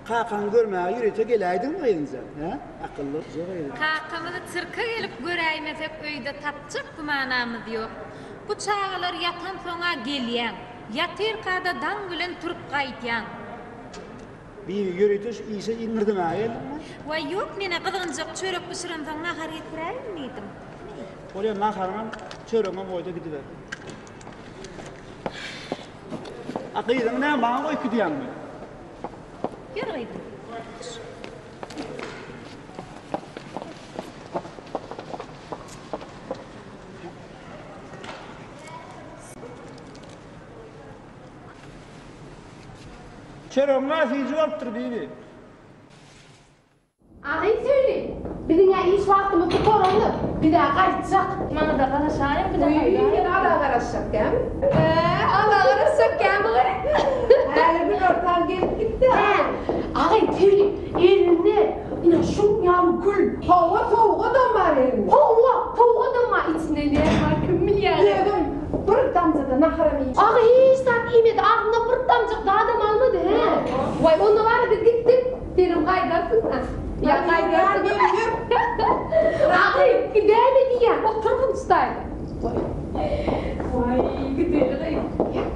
Kakaňy görmäge ýörite geläýdiňmi gyzym sen, hä? Akyllyja gyzym. Kakamyzy sirke gelip göräýmesek öýde tapjak gümanamyz ýok. Bu çagalar ýatansoň-a gelýäň. Ýatyrka-da daň bilen turup gaýdýaň. Bibi, ýörite şu işe iňirdemäge geldiňmi? Waý, ýok, men-ä gyzgynjak çörek bişiremsoň nahar getiräýin diýdim. Bolýa, naharyňam, çöregiňem goý-da gidiber. A gyzyňy näme maňa goýup gidýäňmi? Ýör gyzym. Düş. Çöregiň-ä süýji bolupdyr, bibi. Agyn söýli, biziň-ä iş wagtymyz gutarandyr, biz-ä gaýtjak. Maňa-da garaşaýyň, bize gaýdaýyň. Wiý, sen Alla garaşjak dämi? Hä, Alla garaşjak dämi gyz? Häli günortan gelip gitdi. Hä, agyn söýli, elinde ine şuň ýaly gül. Hawa, sowgadam bar elinde. Hawa, sowgadam bar, içinde näme bar kim bilýär. Özem bir damja-da naharam iýmedi. Aga hiç zat iýmedi, agzyna bir damjyk zadam almady, hä. Waý, onda bar-a biz gitdik. Senem gaýdarsyň-a. Ýa gaýdarsyň. Agy. Gidäýme diýýän, otur gylyçdaýda. Waý, gideli gyz.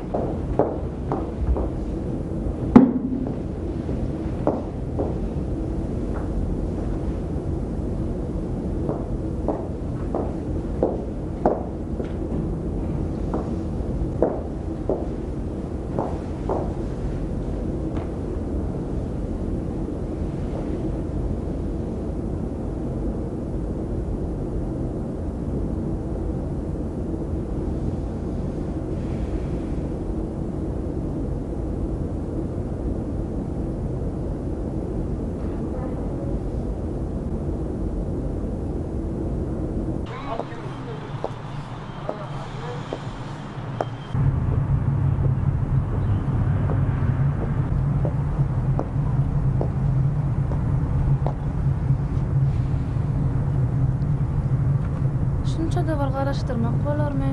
Şunça-da bir garaşdyrmak bolarmy?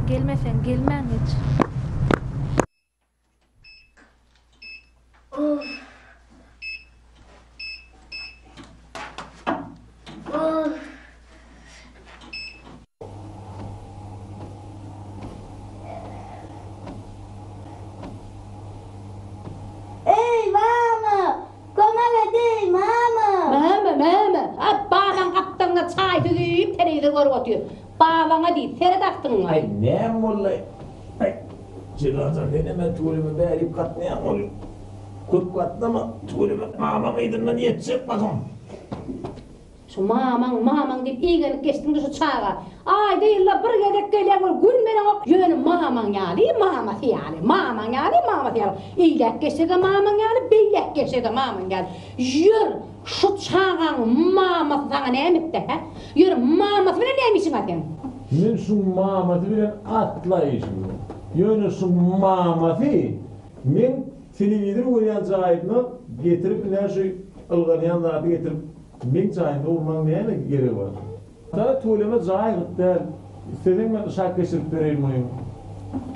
Gelmeseň gelmän geç. Eý, mama! Kömek edeý, mama! Mama, mama! A, babaň gapdalynda çaý süzüp, telewizor görüp otyr. Babaňa diý, seret agtygyňa. Aý, näme boldy? Aý, Jenaza, senem-ä tüweleme bärik gatnaýaň ol. Köp gatnama, tüweleme, mamaň yzyndan ýetjek basym. Şu mamaň, mamaň diýip igenip geçdiň-de şu çaga. Aýda ýylda bir gezek gelýäň ol gün bereňok. Ýöne mamaň ýaly, mamasy ýaly, mamaň ýaly, mamasy ýaly. Eýläk geçse-de mamaň ýaly, beýläk geçse-de mamaň ýaly. Ýör, şu çagaň mamasy saňa näme etdi, hä? Ýör, mamasy bilen näme işiň bar seň? Men şuň mamasy bilen asla işim ýok. Ýöne şuň mamasy meň telewizor görýän jaýyma getirip ine şu ylganýan zady getirip meň jaýymda urmaň näme geregi bar? Sana tüweleme jaý gyt däl. Isleseň men yşak geçirip bereýin muny.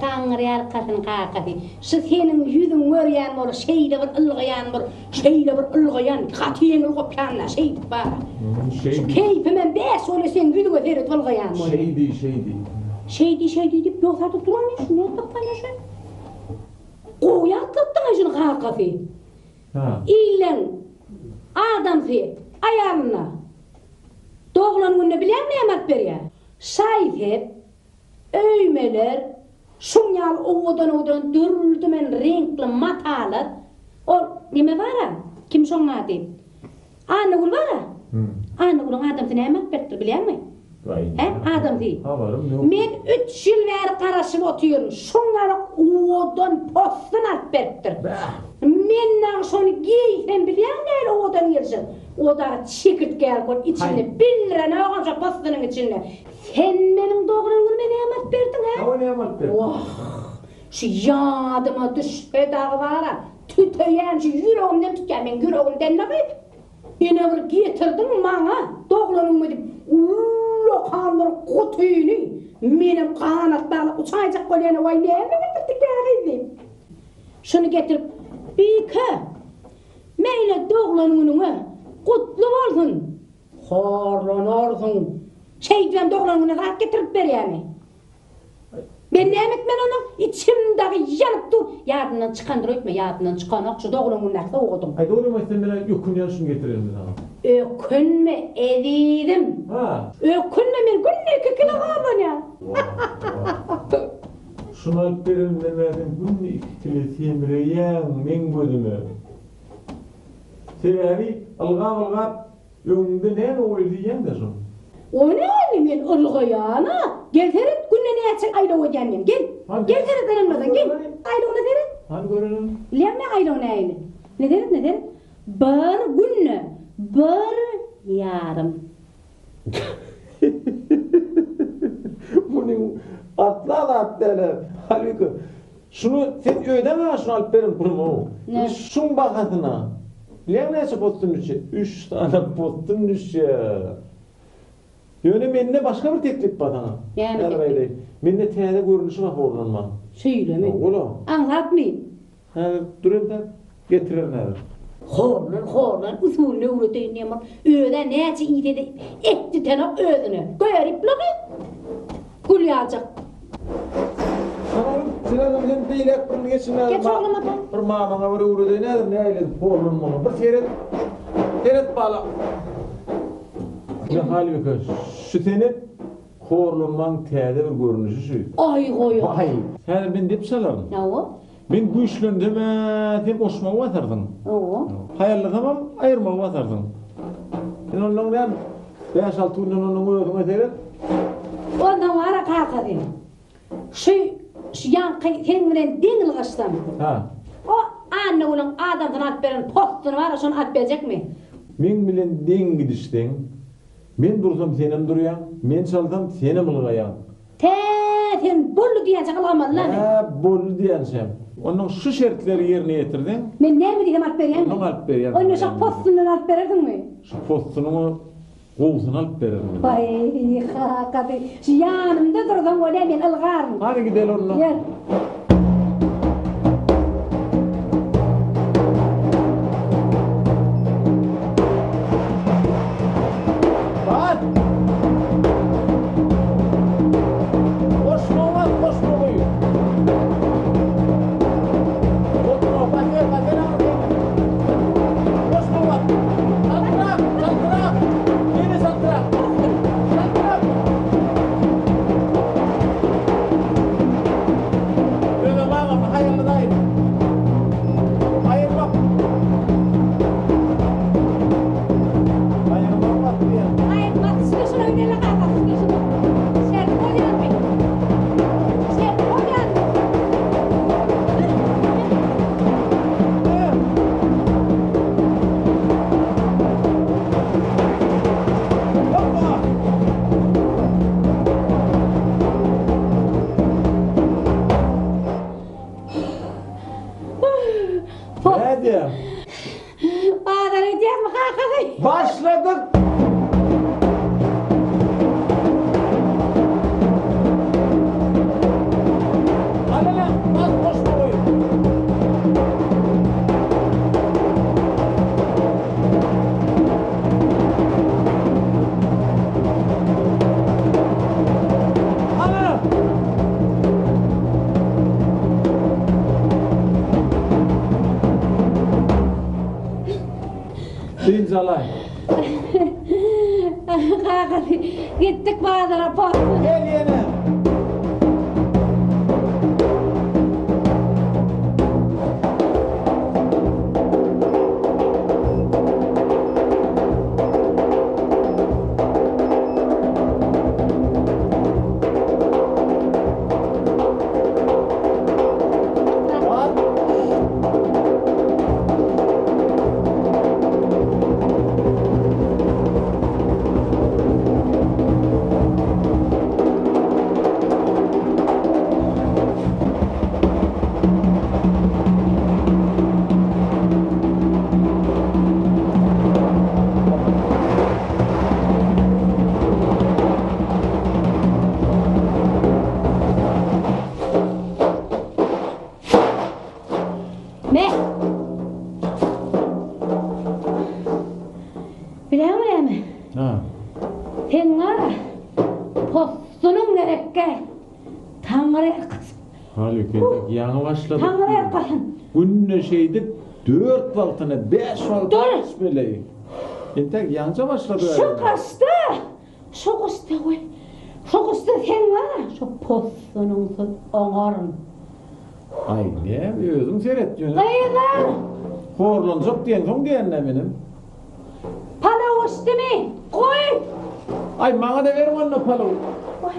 Taňryýalkasyn kakasy, şu seniň ýüzüňi görýän bolup şeýle bir ylgaýan bir, şeýle bir ylgaýan, gaty ýeňil gopýan-da, şeýdip bar-a. Şu keýpimem bäş bolýa seň ýüzüňe seredip ylgaýan bolýan. Şeýdi, şeýdi. Şeýdi, şeýdi diýip ýogsa-da duran şu nädip tapýan şu? Gowy ýatlatdyň-aý şuny kakasy. Illeň adamsy aýalyna doglan gününe bilýäňmi näme alyp berýär? Şaý-sep, öýmeler, şuň ýaly owadan-owadan dürli-dümen reňkli matalar. Ol neme bar-a, kim şoň ady? Annagül bar-a? Annagülüň adamsy näme alyp beripdir bilýäňmi? Hä, adamsy? Habarym ýok. Men üç ýyl bäri garaşyp otyryn, şuň ýaly owadan possun alyp beripdir. Men dagy şony geýsem bilýäňmi nähili owadan gelşer? O dagy çekirtge ýaly bolup içinde bildirenogam şo possunyň içinde. Sen meniň doglan günüme näme alyp berdiň, hä? Hawa, näme alyp berdim? Wah, şu ýadyma düşse dagy bar-a, tüteýän, şu ýüregimden tutýar, meň ýüregimden dagy. Ine bir getirdiň maňa doglan günüme diýip, ullakan bir gutyny, menem ganat baglap uçaýjak bolýan-a, waý näme getirdiň bä gyz diýip. Şuny getirip, Bike, meýle doglan günüňe gutly bolsun! Horlanarsyň. Şeýdibem doglan gününe zat getirip berýämi? Men näme etmeli ondan? Içim dagy ýanyp dur. Ýadyndan çykandyr öýtme, ýadyndan çykanok şu doglan gündäki sowgadyň. Aý dogrymy aýtsam menä ökünýän şuny getirenime saňa. Ökünme ezizim. Ha. Ökünme men günde iki kilo horlanýan. Şuny alyp berenimden bäri sen günde iki kile semreýäň meň gözüme. Sebäbi ylgap-ylgap öňüňde näme goýulsa iýýäň-dä şony. O näme men ylgaýan-a. Gel seret günde näçe aýlaw edýän men. Gel. Gel seret ynanmasaň gel. Aýlawyna seret. Hany görelim. Bilýäňmi aýlaw nähili. Ine seret ine seret. Bir günde bir ýarym. Munyň asla zat däl-ä. Halbike Şuny sen öýden-ä şuny alyp beren pulumy. Näme? Şuň bahasyna. Bilýäňmi näçe possun düşýär? Üç sany possun düşýär. Ýöne mende başga bir teklip bar saňa. Näme Häzir teklip? aýdaýyn. Mende täze görnüşi bar horlanmaň. Şeýlemi? Hawa-la. Aňsatmy? Häzir dur entäk, getirerin häzir. Horlan, horlan, usulyny öwredeýin diýen bolup, öz-ä näçe iýse-de et ditenok özüne. Göripli gyz. Gül ýaljak. Oglum, sen adam sen beýläk birini geçirmäge Geç oglum ata. Bir mamaňa bir öwredeýin häzir nähili edip horlanmalyny. Bir seret. Seret bala. Ine Halybike, şu senet horlanmaň täze bir görnüşi şu. Aý goýa. Baý. Häzir men dep çalaryn. Hawa. Men güýçlensem-ä sen goşmagy basarsyň. Hawa. Haýallasamam aýyrmagy basarsyň. Sen onnoň näme, bäş-alty günden onnoň özüňe seret. Onsoň bar-a kakasy, şu, şu ýaňky seň bilen deň ylgaşsam. Hä. O Annagülüň adamsyna alyp beren possuny bar-a, şony alyp berjekmi? Meň bilen deň gidişseň, men dursam senem durýaň, men çalsam senem ylgaýaň. Tä sen boldy diýýänçäň ylgamaly-la men. Hä, boldy diýýänçäm. Onnoň şu şertleri ýerine ýetirseň. Men näme diýsem alyp berýäňmi? Onnoň alyp berýän. Onda şo possundan alyp berersiňmi? Şu possunyň gowusyny alyp bererin men. Baý, kakasy, şu ýanymda dursaň bolýa, men ylgaryn. Hany gideli onda. Ýör. Bas! Goşmagy bas, goşmagy! Otur, bas, bas, Goşmagy bas! Çaltrak, çaltrak! Ýene çaltrak! Çaltrak! Özem agam, haýyrly daýy. Aýyrmak. Aýyrmak bas diýýän. Aýyrmak, şuna şuna öýdeli kaka, şuna şuna. Şertli bolýarmy? Şertli bolýarmy? Nädýäň? Bazar edýäňmi kakasy? Başladyk! Alala, bas goşma goý. Alala! Dynç alaý. Kakasy, gitdik bazara possy. Gel ýene. Me! Bileňmi näme? Ha. Seň bar-a, possunyň gerekgä. Taňry ýalkasyn. Halyk entek ýaňy başladyk. Taňry ýalkasyn. Günde şeýdip dört wagtyna, bäş wagtyna içmeli. Entek ýaňja başladyk. Şu gyşda, şu gyşda we şu gyşda seň bar-a, şu possunyňsyz oňaryn. Aý, näme, özüň seret ýöne. Gyzlar! Horlanjak diýensoň diýen-dä menem. Palaw bişdimi? Goý! Aý, maňa-da beriň onda palaw. Goý.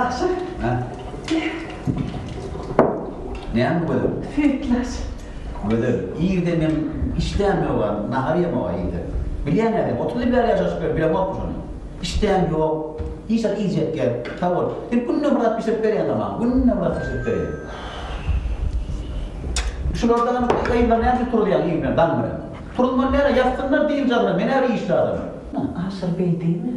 Aşyr. Hä? Näme bu Gözel? Süýtlaç. Gözel, irden men işdäm ýok-a, nahar ýemok-a irden. Bilýäň-ä sen, 30 ýyl bäri ýaşaşyp ýörüs, bilemokmy şony? Işdäm ýok, hiç zat iýjek gel. Sag bol. Sen günde bir zat bişirip berýäň-ä maňa, günde bir zat bişirip berýäň. Şulardanam gyzlar näme üçin turuzýaň irden, daň bilen? Turuzmaly däl-ä, ýatsynlar dynç alsynlar, men-ä bir işli adam. Aşyr beý diýme.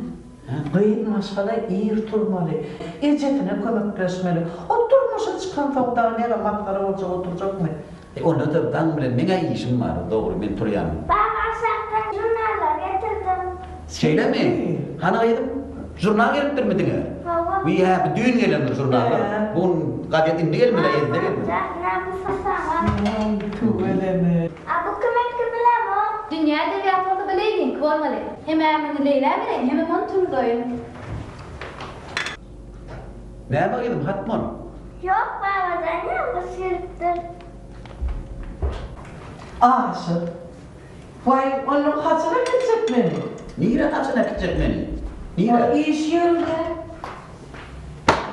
Gyz maşgala ir turmaly, ejesine kömekleşmeli. O durmuşa çykansoň dagy nere masgara boljak oturjakmy? E onda-da daň bilen meň-ä işim bar, dogry, men turýan. Baba aşakdan žurnallar getirdim. Şeýlemi? Hany gyzym, žurnal gelipdirmi diňe? Hawa. Wiý, hä, bu düýn gelendir žurnallar. Bu gün gazet indi gelmedi-ä, ýedide geldi. Ine bu saňa. Tüweleme. A bu kimiňki bilemok. Dünýä edebiýaty bolsa bu Leýliňki bolmaly. Hem-ä muny Leýlä bereýin, hemem ony turzaýyn. Näme gyzym, hatmy ol? Ýok, babajan ýalňyş gelipdir. Aşyr. Waý, onnoň haçan äkitjek meni? Nirä haçan äkitjek meni? Nirä? Waý, iş ýerine.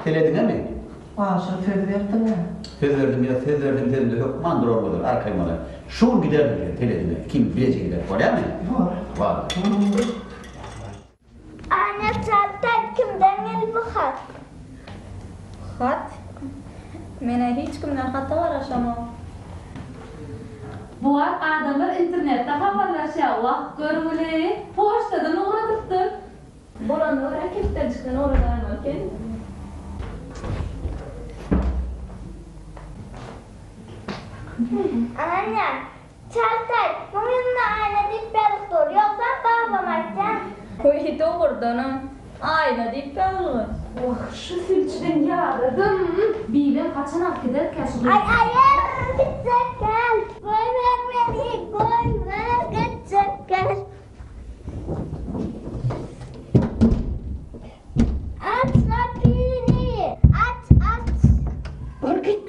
Telediňemi? Aşyr, söz berdiň-ä. Söz berdim ýa söz berdim sözümde hökman durar bolar, arkaýyn bolar. Şu gün giderin sen teledine, ikimiz bileje gideris, bolýamy? Bor. Wada. Anna Çaltaý kimden geldi bu hat? Hat? Men-ä hiç kimden hata garaşamok. Bu wagt adamlar internetde habarlaşýar, wah görgüli, poçtadan ugradypdyr. Bolanyna görä kepderjikden ugradaýmaly eken. Anna, Çaltaý, muň ýüzüne aýna diýip ýazyp dur, ýogsam babama aýtýan. Wiý, dogrudanam, aýna diýip ýazylgy. Wah, şu sülçüden ýadadym. Bibem haçan alyp giderkä şu gyzy? Aý, aýer, gitjek däl. Goýber meni, goýber, gitjek däl. Aç gapyny, aç, aç. Bar git.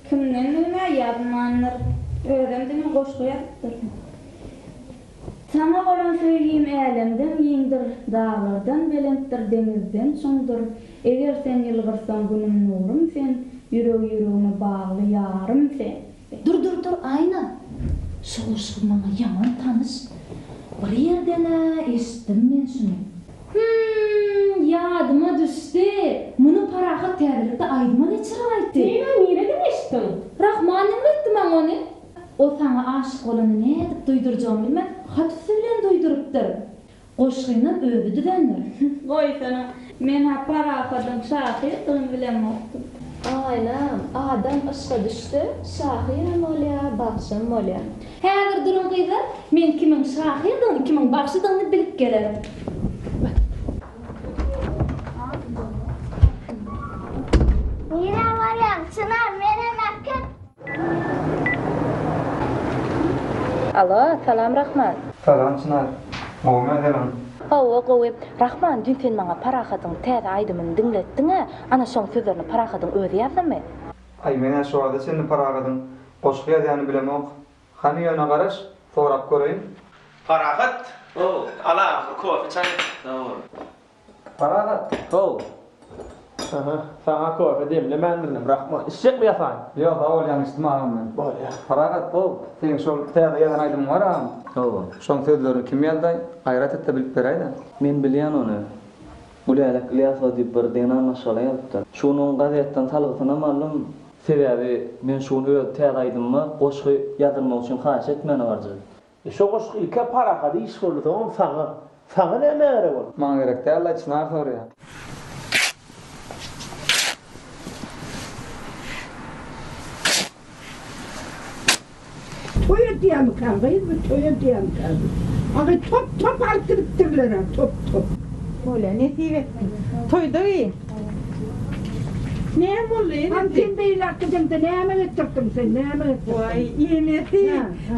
Kimdendigin-ä ýazmandyr. Özem diňe goşgy ýazypdyr. Saňa bolan söýgim älemden giňdir, Daglardan belentdir, deňizden çuňdur. Eger sen ýylgyrsaň günüm nurum sen, Ýüregi ýüregime bagly ýarym sen. Dur dur dur Aýna! Şu goşgy maňa ýaman tanyş. Bir ýerden-ä eşitdim men şuny. Hümm, ýadyma düşdi. Muny Parahat täzelikde aýdyma geçirip aýtdy. Sen-ä nireden eşitdiň? Rahman öwretdi maňa ony. O saňa aşyk bolanyny nädip duýdurjagyny bilmän, hat üsti bilen duýdurypdyr. Goşgynam özi düzendir. Goýsana, men-ä Parahadyň şahyrdygyny bilemokdym. Aýnam, adam yşga düşse, şahyram bolýar, bagşam bolýar. Häzir duruň gyzlar, men kimiň şahyrdygyny, kimiň bagşydygyny bilip gelerin. Nirä barýaň, Çynar, menem äkit! Alo, salam Rahman. Salam Çynar. Gowumy özüň? Hawa, gowy. Rahman, düýn sen maňa Parahadyň täze aýdymyny diňletdiň-ä, ana şoň sözlerini Parahadyň özi ýazdymy? Aý, men-ä şu wagta çenli Parahadyň goşgy ýazýanyny bilemok. Hany ýöne garaş, sorap göreýin. Parahat! How, al agam bir kofe çaý. Sag bol. Parahat! How. Aha, saňa kofe demlemändirinem, Rahman. Içjekmi ýasaýyn? Ýok, sag bol, ýaňy içdim agam men. Bolýa. Parahat, how, seň şol täze ýazan aýdymyň bar agam. Hawa. Şoň sözlerini kim ýazdaý? Gaýrat et-de bilip beräý-dä. Men bilýän ony. Gülälek Ylýasowa diýip bir zenan maşgala ýazypdyr. Şu gün oň gazetden salgysynam aldym. Sebäbi men şu gün öz täze aýdymyma goşgy ýazdyrmak üçin haýyş etmäne barjak. E şo goşgy ilkä Parahada iş boldy soňam saňa. Saňa nämä gerek ol? Maňa gerek däl-aý Çynar sorýa. Toý edýärmikä gyz bu toý edýärmikä bu. Agy top top alyp gidipdirler-ä top top. Bolýa nesip etsin. Toýda geýin. Näme boldy enesi? Hany sen beýläk gideňde näme getirdiň sen näme getirdiň? Waý enesi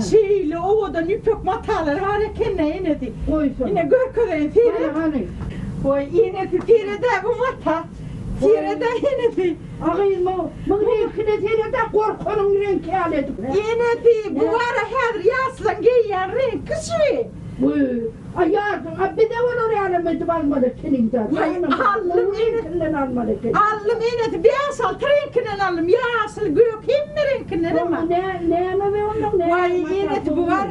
şeýle owadan ýüpek matalar bar eken-dä enesi. Goýsana. Ine görkezeýin seret. Hany hany. Waý enesi sered-ä bu mata. Sered-ä enesi. A gyz muň reňkine sered-ä gorkanyň reňki ýaly edip. Enesi bu bar-a häzir ýaşlaň geýýän reňki şu. Wiý, a ýadyň, a bize olar ýalam edip almaly ekeniň-dä. Waý, aldym ene. Reňkinden almaly ekeniň. Aldym enesi, bäş-alty reňkinden aldym, ýaşyl, gök, hemme reňkindenem bar. Nä, näme be onnoň, näme Waý, enesi, bu bar,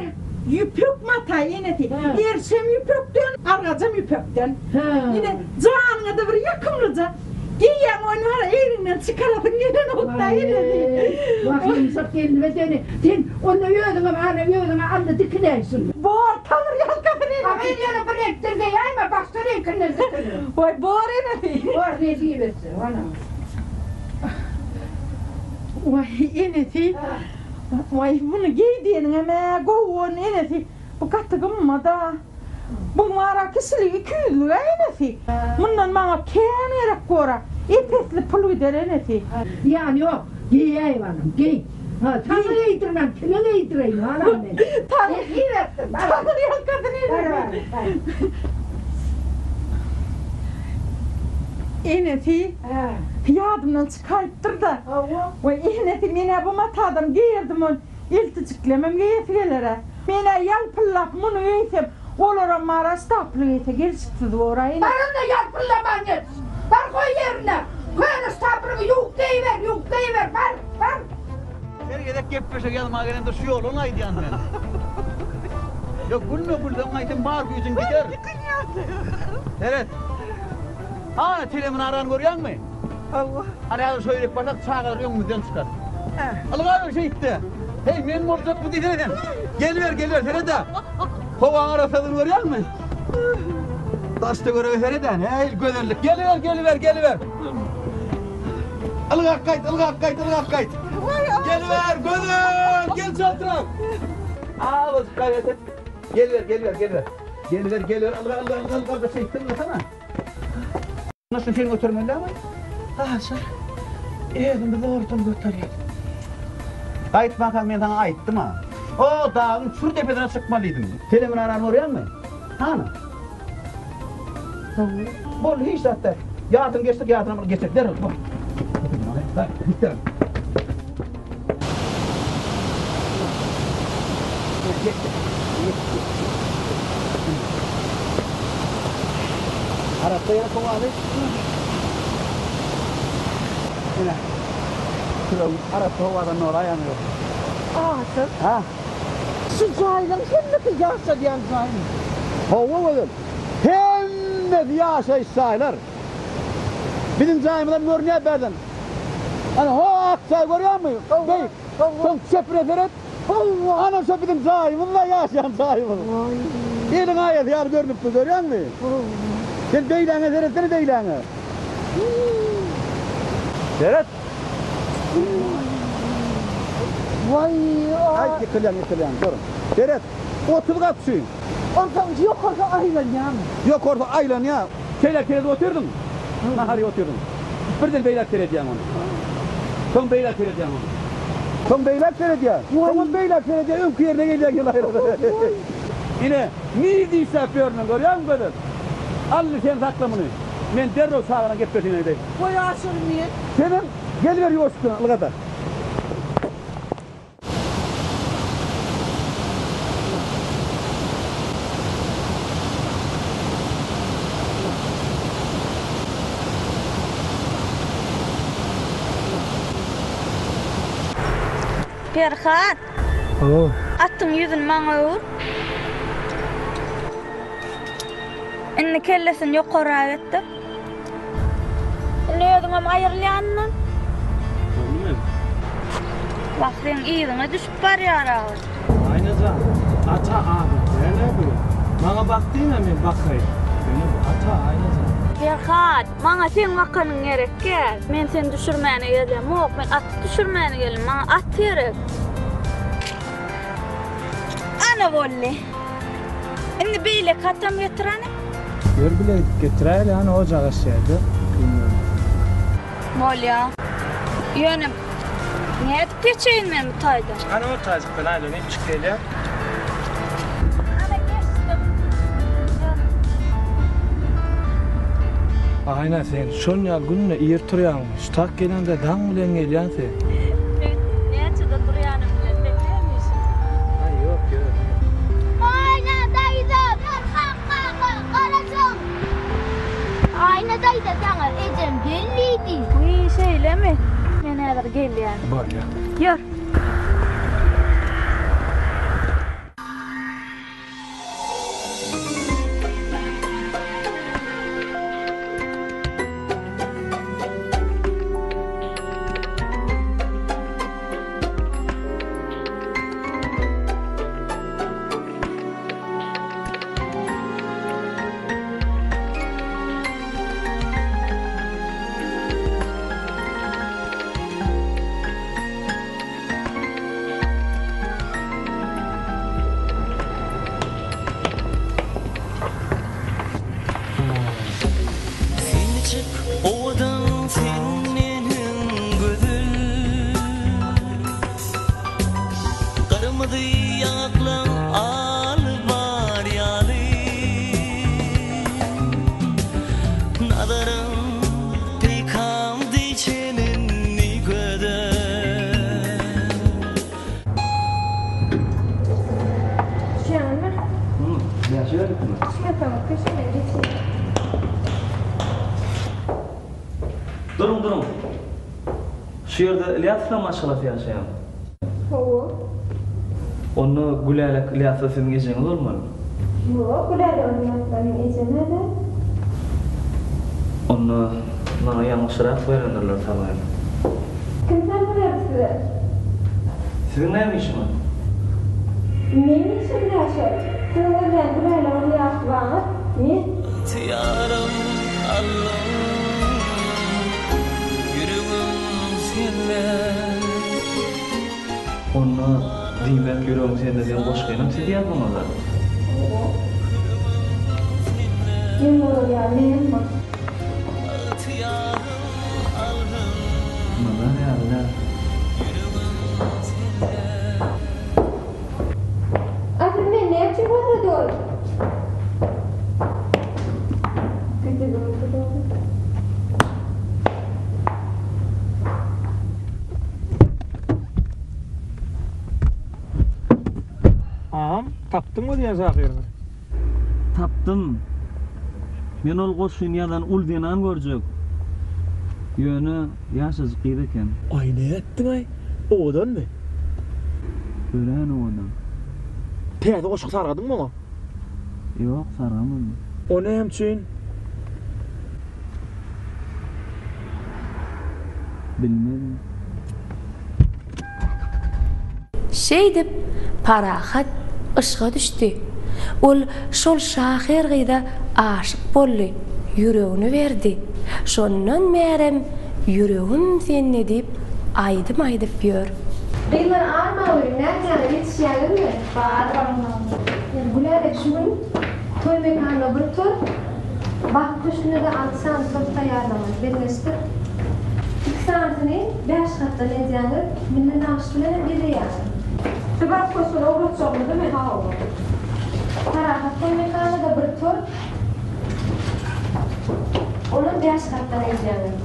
ýüpek mata, enesi. Erşem ýüpekden, argajam ýüpekden. Ine, janyňa-da bir ýakymlyja. Geýer. diýýäň, ony bara egniňden çykarasyň gelenok-da enesi. Wah, ýumşak gelnime seni. Sen onda özüňem ana özüňe aldy dikinäý şuny. Bor, Taňry ýalkasyn enesi. A men ýöne bir reňkden geýäýme, başga reňkinden dikinerin. Waý, bor enesi. Bor, nesip etse, ana. Waý, enesi. Waý, muny geý diýeniňem-ä gowy boldy, enesi. Bu gaty gymmat-a. Bu mara kişiligi ikýüzlüg-ä enesi. Mundan maňa kän gerek bor-a. Ep-esli pul gider enesi. Zyýany ýok, geýäý balam, geý. Saňa geýdirmän, kime geýdireýin balam men. Nesip etsin, bar. Taňry ýalkasyn enesi. Bar balam, bar. Enesi, ýadymdan çykaýypdyr-da. Waý, enesi, men-ä bu matadan geýerdim ony. Eltijiklemem geýesi geler-ä. Men-ä ýalpyllap muny geýsem, olaram mara ştaply geýse gelşiksiz bor-a ene. Bar onda ýalpyllaman geç. Bar goý ýerine. Köne ştaplyňy ýuwup geýiber, ýuwup geýiber, bar, bar. Her gezek gepleşik ýazmaga gelemde şu ýoldan aýdýan men. Ýok gülme gülseň gaýtam bar güýjüň gider. Seret. Ana teleminarany görýäňmi? Hawa. Ana häzir şeýle barsak çagalar öňümizden çykar. Ylgaber şeýtde. Heý men boljakmy diýsene sen. Geliber geliber seret-ä. Howaň arassadygyny görýäňmi? Daş töwerege seret-ä nähili gözellik. Geliber geliber geliber. Ylgap gaýt ylgap gaýt ylgap gaýt. Geliber gözel gel çaltrak. Azajyk gaýrat et. Geliber geliber geliber. Geliber geliber ylga ylga ylga ylga şeýtde ylgasana. Şuny sen götermeli dälmi? Aşyr, özümi zordan göterýän. Gaýtmankaň men saňa aýtdym-a. O dagyň çür depesine çykmaly diýdim. Teleminarany görýäňmi? Hany? Boldy, hiç zat däl. Ýatyny geçdik, ýatynam bir geçek. Derrew, bol. Git derrew. Arassa ýere howaly. Ine. Şular arassa howadan nolaýan ýok. Asyl. Ha? Şu jaýlaryň hemmesi ýaşalýan jaýmy? Hawa gözel. Hemmesi ýaşaýyş jaýlar. Biziň jaýymyzam görünýär bärden. Ana ho ak jaý görýäňmi? Beýik. Soň çepine seret. Hawa, ana şo biziň jaýymyz-da, ýaşaýan jaýymyz. Eliň aýasy ýaly görnüp dur, görýäňmi? Sen beýläňe seretsene, beýläňe. Seret. Waý, Aý, ýykylýaň, ýykylýaň, dur. Seret, 30 gat şu. Onsoň ýokarsa aýlanýarmy? Ýokarsa aýlanýar. Şeýläk seredip otyrdyň, nahar iýip otyrdyň. Birden beýläk seredýäň ony. Soň beýläk seredýäň ony. Soň beýläk seredýäň. Soňam beýläk seredýäň, öňki ýerine gelýäň ýylaýyl. Ine, nirde işläp ýörüni görýäňmi Gözel? Alli sen sakla muny. Men derrew çagalaň gepleşigine gideýin. Goý Aşyr men. Senem geliber ýuwaşykdan ylgada. Perhat! Hawa. Atyň ýüzüni maňa öwür. Indi kellesini ýokarrak etdir. Indi özüňem aýryl ýanyndan. Boldumy? Wah, seň yzyňa düşüp barýar agy. Aýna jan, ata adat däl-ä bu. Maňa bak diýme, men bakaýyn. Ýöne bu ata, Aýna jan. Perhat, maňa seň bakanyň gerek däl. Men seni düşürmäne gelemok. Men aty düşürmäne geldim. Maňa at gerek. Ana boldy. Indi beýleki atam getir hany. Ýör bile gidip getiräýeli hany ojak eşýäde. Bolýa. Ýöne nädip geçeýin men bu taýdan? Hany o taýjykdan aýlanyp çyk gelýä. Ana geçdim. Ýör. Aýna sen şon ýaly günde ir turýaňmy? Şu tak gelende daň bilen gelýäň sen. Men näçede turýanym bilen seň näme işiň? Aý ýok ýör. Aýna daýza, Perhat kaka, Garajan. Aýna daýza saňa ejem gel diýdi. Wiý şeýlemi? Men häzir gelýän. Bolýa. Ýör. Geçiň. Duruň, duruň. Şu ýerde Ylýasowlaň maşgalasy ýaşaýarmy? Hawa. Onda Gülälek Ylýasowa siziň ejeňiz bolmaly. Ýok, Gülälek Ylýasowa meň ejem-ä däl. Onda maňa ýalňyşrak berendirler salgyny. Kim salgy berdi size? Siziň näme işiňiz? Meň işim nä şol? Siziň gözlän Gülälek Ylýasowaňyz men. Ygtyýarym aldym, ýüregim sende. Onda, diýmek, ýüregim sende diýen goşgynam siz ýazdyňyz-a? Hawa. Geň bolar ýaly näme bar? Ynanар ýaly däl. Asyl meni näme üçin gözledi ol? Gidibem duraryn. Agam, tapdyňmy diýen şahyryňy? Tapdym. Men ol goşgyny ýazan uly zenan görjek. Ýöne ýaşajyk gyz eken. Aý nätdiňaý? Owadanmy? Örän owadan. Täze goşgy sargadyňmy oňa? Ýok, sargamadym. O näme üçin? Bilmedim. Şeýdip, Parahat yşga düşdi. Ol şol şahyr gyza aşyk boldy, ýüregini berdi. Şondan bärem Ýüregim sende diýip aýdym aýdyp ýör. Gyzlar arma welin nätýäňiz ýetişýäňizmi? Bar barmagyň. Gülälek şu gün toý mekanyna bir tort, Bagt köşgüne-de alty sany tort taýýarlamaly. Belleşdik. Iki sanysyny bäş gatdan edýäňiz, milli nagyş bilenem bezeýäňiz. Şu Bagt köşgüne ugratjagymyzymy? Hawa. Parahat toý mekanyna-da bir tort, Onam bäş gatdan edýäňiz.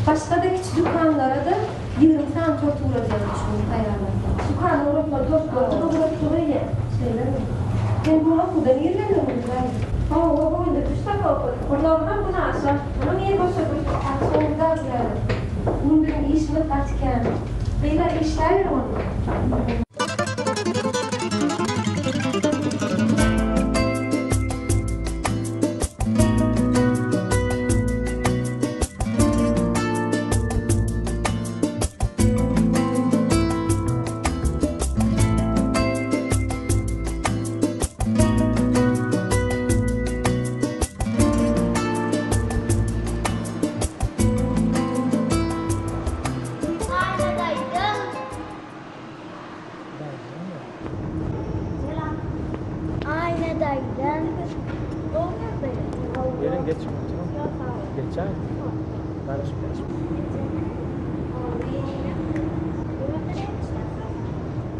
Başga-da kiçi dükanlara-da 20 sany tort ugradýaňyz şu gün taýýarlap. Dükana ugratmaly tortlary-da ugratdyk eýýäm. Şeýlemi? Sen bu gün okuwdan ir geldiňmi, Gülaý? Hawa, bu gün-de üç sapak okadyk. Gurnagymam günaşa. Onam ir boşadym. Gaty gowy-da, Gülaý. Bu gün biziň işimiz gaty kän. Gyzlar, işläberiň onda. Geliň geçiň oturyň. Geçäýiň. Garaşyp garaşyp.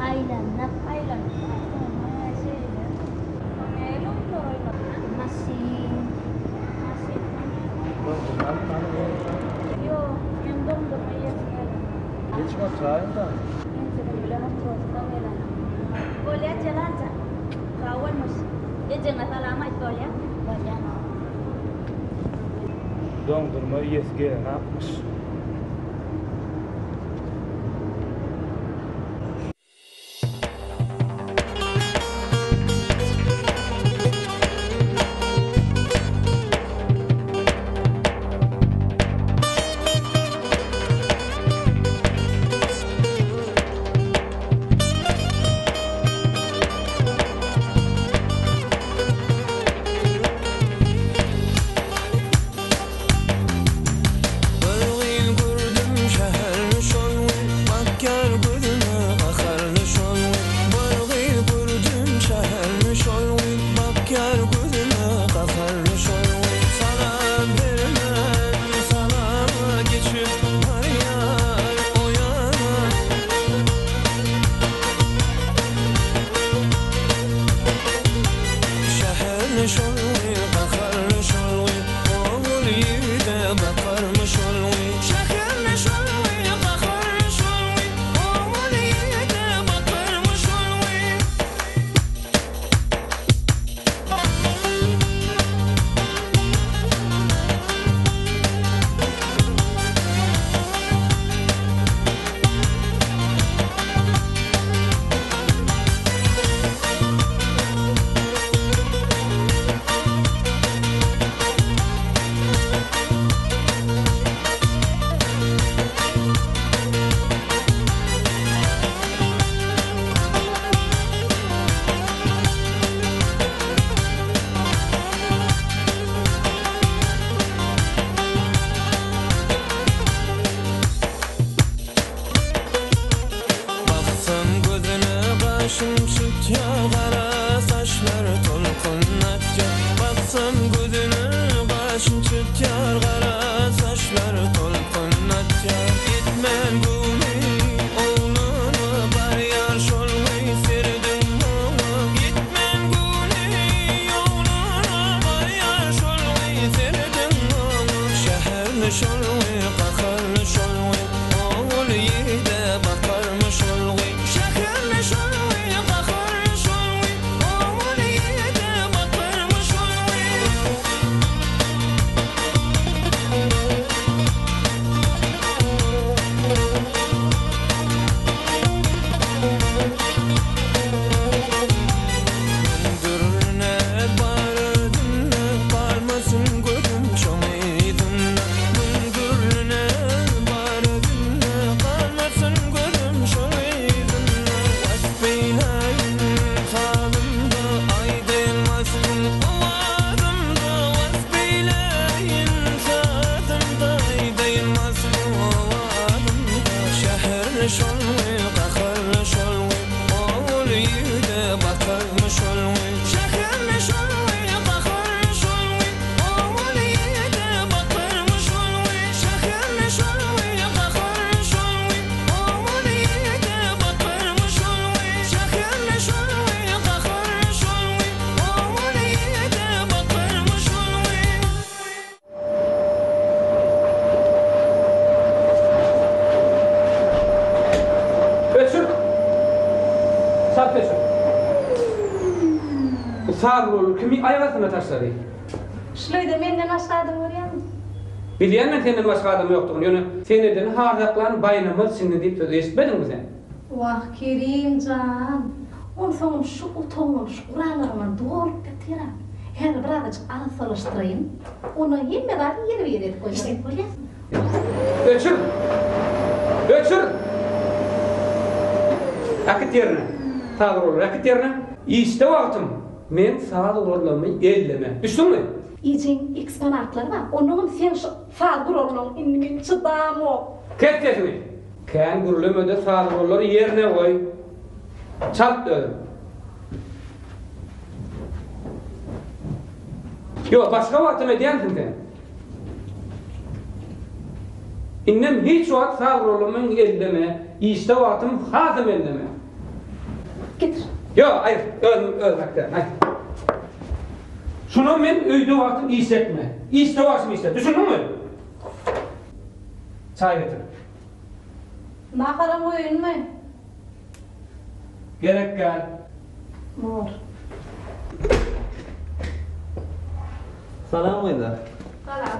Aýlanmak. Maşyn. Ýok, men doňdurma iýesim gelenok. Geçiň oturaýyň-da. Entegem bilen oturasymam gelenok. Bolýa Jelaljan. Sag bolmuş. Ejeňe salam aýt bolýa. Bolýa. Doňdurma iýesi gelenokmyş. Bir gyz. Garasam gözüne gaşyn çytýar Gara saçlar tolkun atýar Ýetmän göwni oglana barýar şol gyz Serediň oňa Ýetmän göwni oglana barýar şol gyz Serediň oňa Şäherli şol gyz gaharly şol gyz Ogul ýigide bakarmy şol gyz Şäherli şol gyz gaharly şol gyz Ogul ýigide bakarmy şol gyz. Müňdürine barardym-da, Galmasyn gözüm şoň yzynda. Müňdürine barardym-da, Galmasyn gözüm şoň yzynda. Wasp eýläýin sazymda, Aýdaýyn waspyn owazymda. Wasp eýläýin sazymda, Aýdaýyn waspyn owazymda. Şäherli şol gyz, gaharly şol gyz, Ogul ýigide bakarmy şol gyz. Şäherli şol gyz, gaharly şol gyz, Ogul ýigide bakarmy şol gyz. Şäherli şol gyz, gaharly şol gyz, Ogul ýigide bakarmy şol gyz. Şäherli şol gyz, gaharly şol gyz, Ogul ýigide bakarmy şol gyz. Öçür! Çalt öçür! Bu saz guraly kimi aýak astyna taşlady? Şuleýde menden başga adam görýäňmi? Bilýän men senden başga adam ýokdugyny, ýöne senedini harzaklan baýnamaz şindi diýip söz eşitmediňmi sen? Wah, Kerim jan, onsoňam şu otagyňam şu gurallaryňam dolup ýatyr-a. Häzir birazajyk arassalaşdyraýyn. Ondan hemme zady ýerbe-ýer edip goýjak. Bolýa. Öçür! Öçür! Äkit ýerine. Saz gurallary äkit ýerine. Işde wagtym men saz gurallarymy elleme. Düşdüňmi? Ejeň eksponatlary bar. Onnoňam seň şu saz gurallaryň indi men çydamok. Kes sesiňi! Kän gürleme-de saz gurallary ýerine goý. Çalt özüň. Ýok, başga wagtam edýänsiň sen. Indem hiç wagt saz guralymy elleme, işde wagtym hasam elleme. Getir. Ýok, aýyr, özüm özüm äkidärin, aýyr. Şunam men öýde wagtym işletme. Işde wagtym işlet, düşündiňmi? Çaý getir. Naharam goýaýynmy? Gerek däl. Bor. Salam gyzlar. Salam.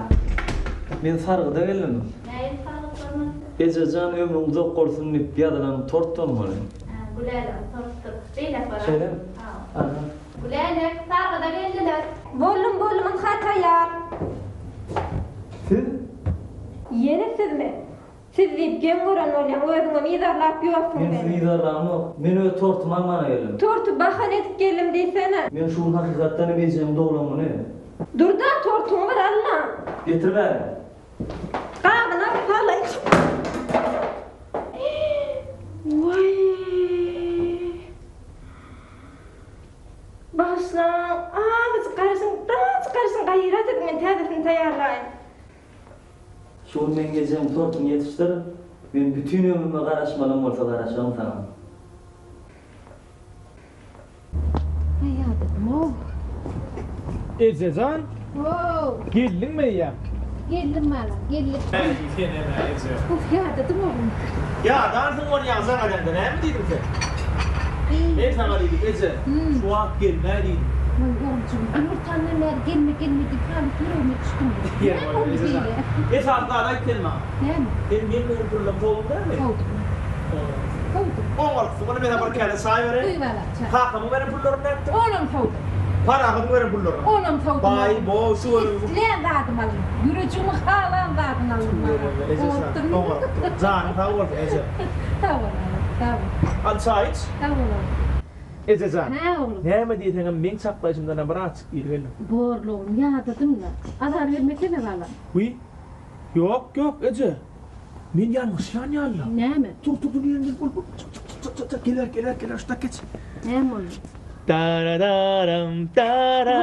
Men sargyda geldim. Nähili sargytlarmy? Ejejan ömrüň uzak bolsun diýip ýazylan tort bolmaly. Hä, Gülälek tortdur. Beýläk barar. Şeýlemi? Hawa. Aha. Gülälek, sargyda geldiler. Boldum, boldum, ynha taýýar. Siz? Ýene sizmi? Siz diýip geň gören bolýaň, özüňem yzarlap ýörsüň Men meni. sizi yzarlamok. Men öz tortumy almana geldim. Torty bahana edip geldim diýsene. Men şu gün hakykatdan hem ejeňiň doglan güni. Dur-da, tortuňy bir al-la. Getir bäri. Gabyna bir salaý. Waý. Bagyşlaň, azajyk garaşyň, birazajyk garaşyň, gaýrat ediň, men täzesini taýýarlaýyn. Şu gün meň ejem tortuny ýetişdir, men bütin ömrüme garaşmalam bolsa garaşaryn saňa. Aý ýadadym-ow. Ejejan! How! Geldiňmi eýýäm? Geldim balam, geldim. Äý, senem-ä eje. Uf, ýadadym oglum. Ýadarsyň bolýaň jaň edende näme diýdim sen? Men saňa diýdim, eje, şu wagt gelme diýdim. Waý, oguljygym, günortandan bäri gelme, gelme diýip halys ýüregime düşdüň. Näme boldy beýle? Esasy zady aýt sen maňa. Näme? Sen men beren pullarymy sowduň dälmi? Sowdum. Sowdum. Oňartsyň, onda men saňa bir käse çaý bereýin. Guý balam, çaý. Kakamyň beren pullaryny nätdiň? Onam sowdum. Parahadyň beren pullaryny? Onam sowdum. Baý, bo, şu görüň. Islän zadymy aldym. Ýürejigimiň halan zadyny aldym balam. Eje jan, oňartdyň. Janyň sag bolsun, eje. Sag bol balam, sag bol. Al çaý iç. Sag bol oglum. Eje jan. Hä, oglum. Näme diýseňem, meň çaklaýşymdanam birazjyk ir geldiň. Borly oglum, ýadadym-da. Azar bermesene balam. Wiý, Ýok, ýok, eje. Men ýalňyşýan ýaly. Näme? Tur, tur, tur, ýeriňden bol, bol. Çyk, çyk, çyk, çyk, çyk, geler, geler, geler, şutak geç. Näme boldy? Daradaram dara.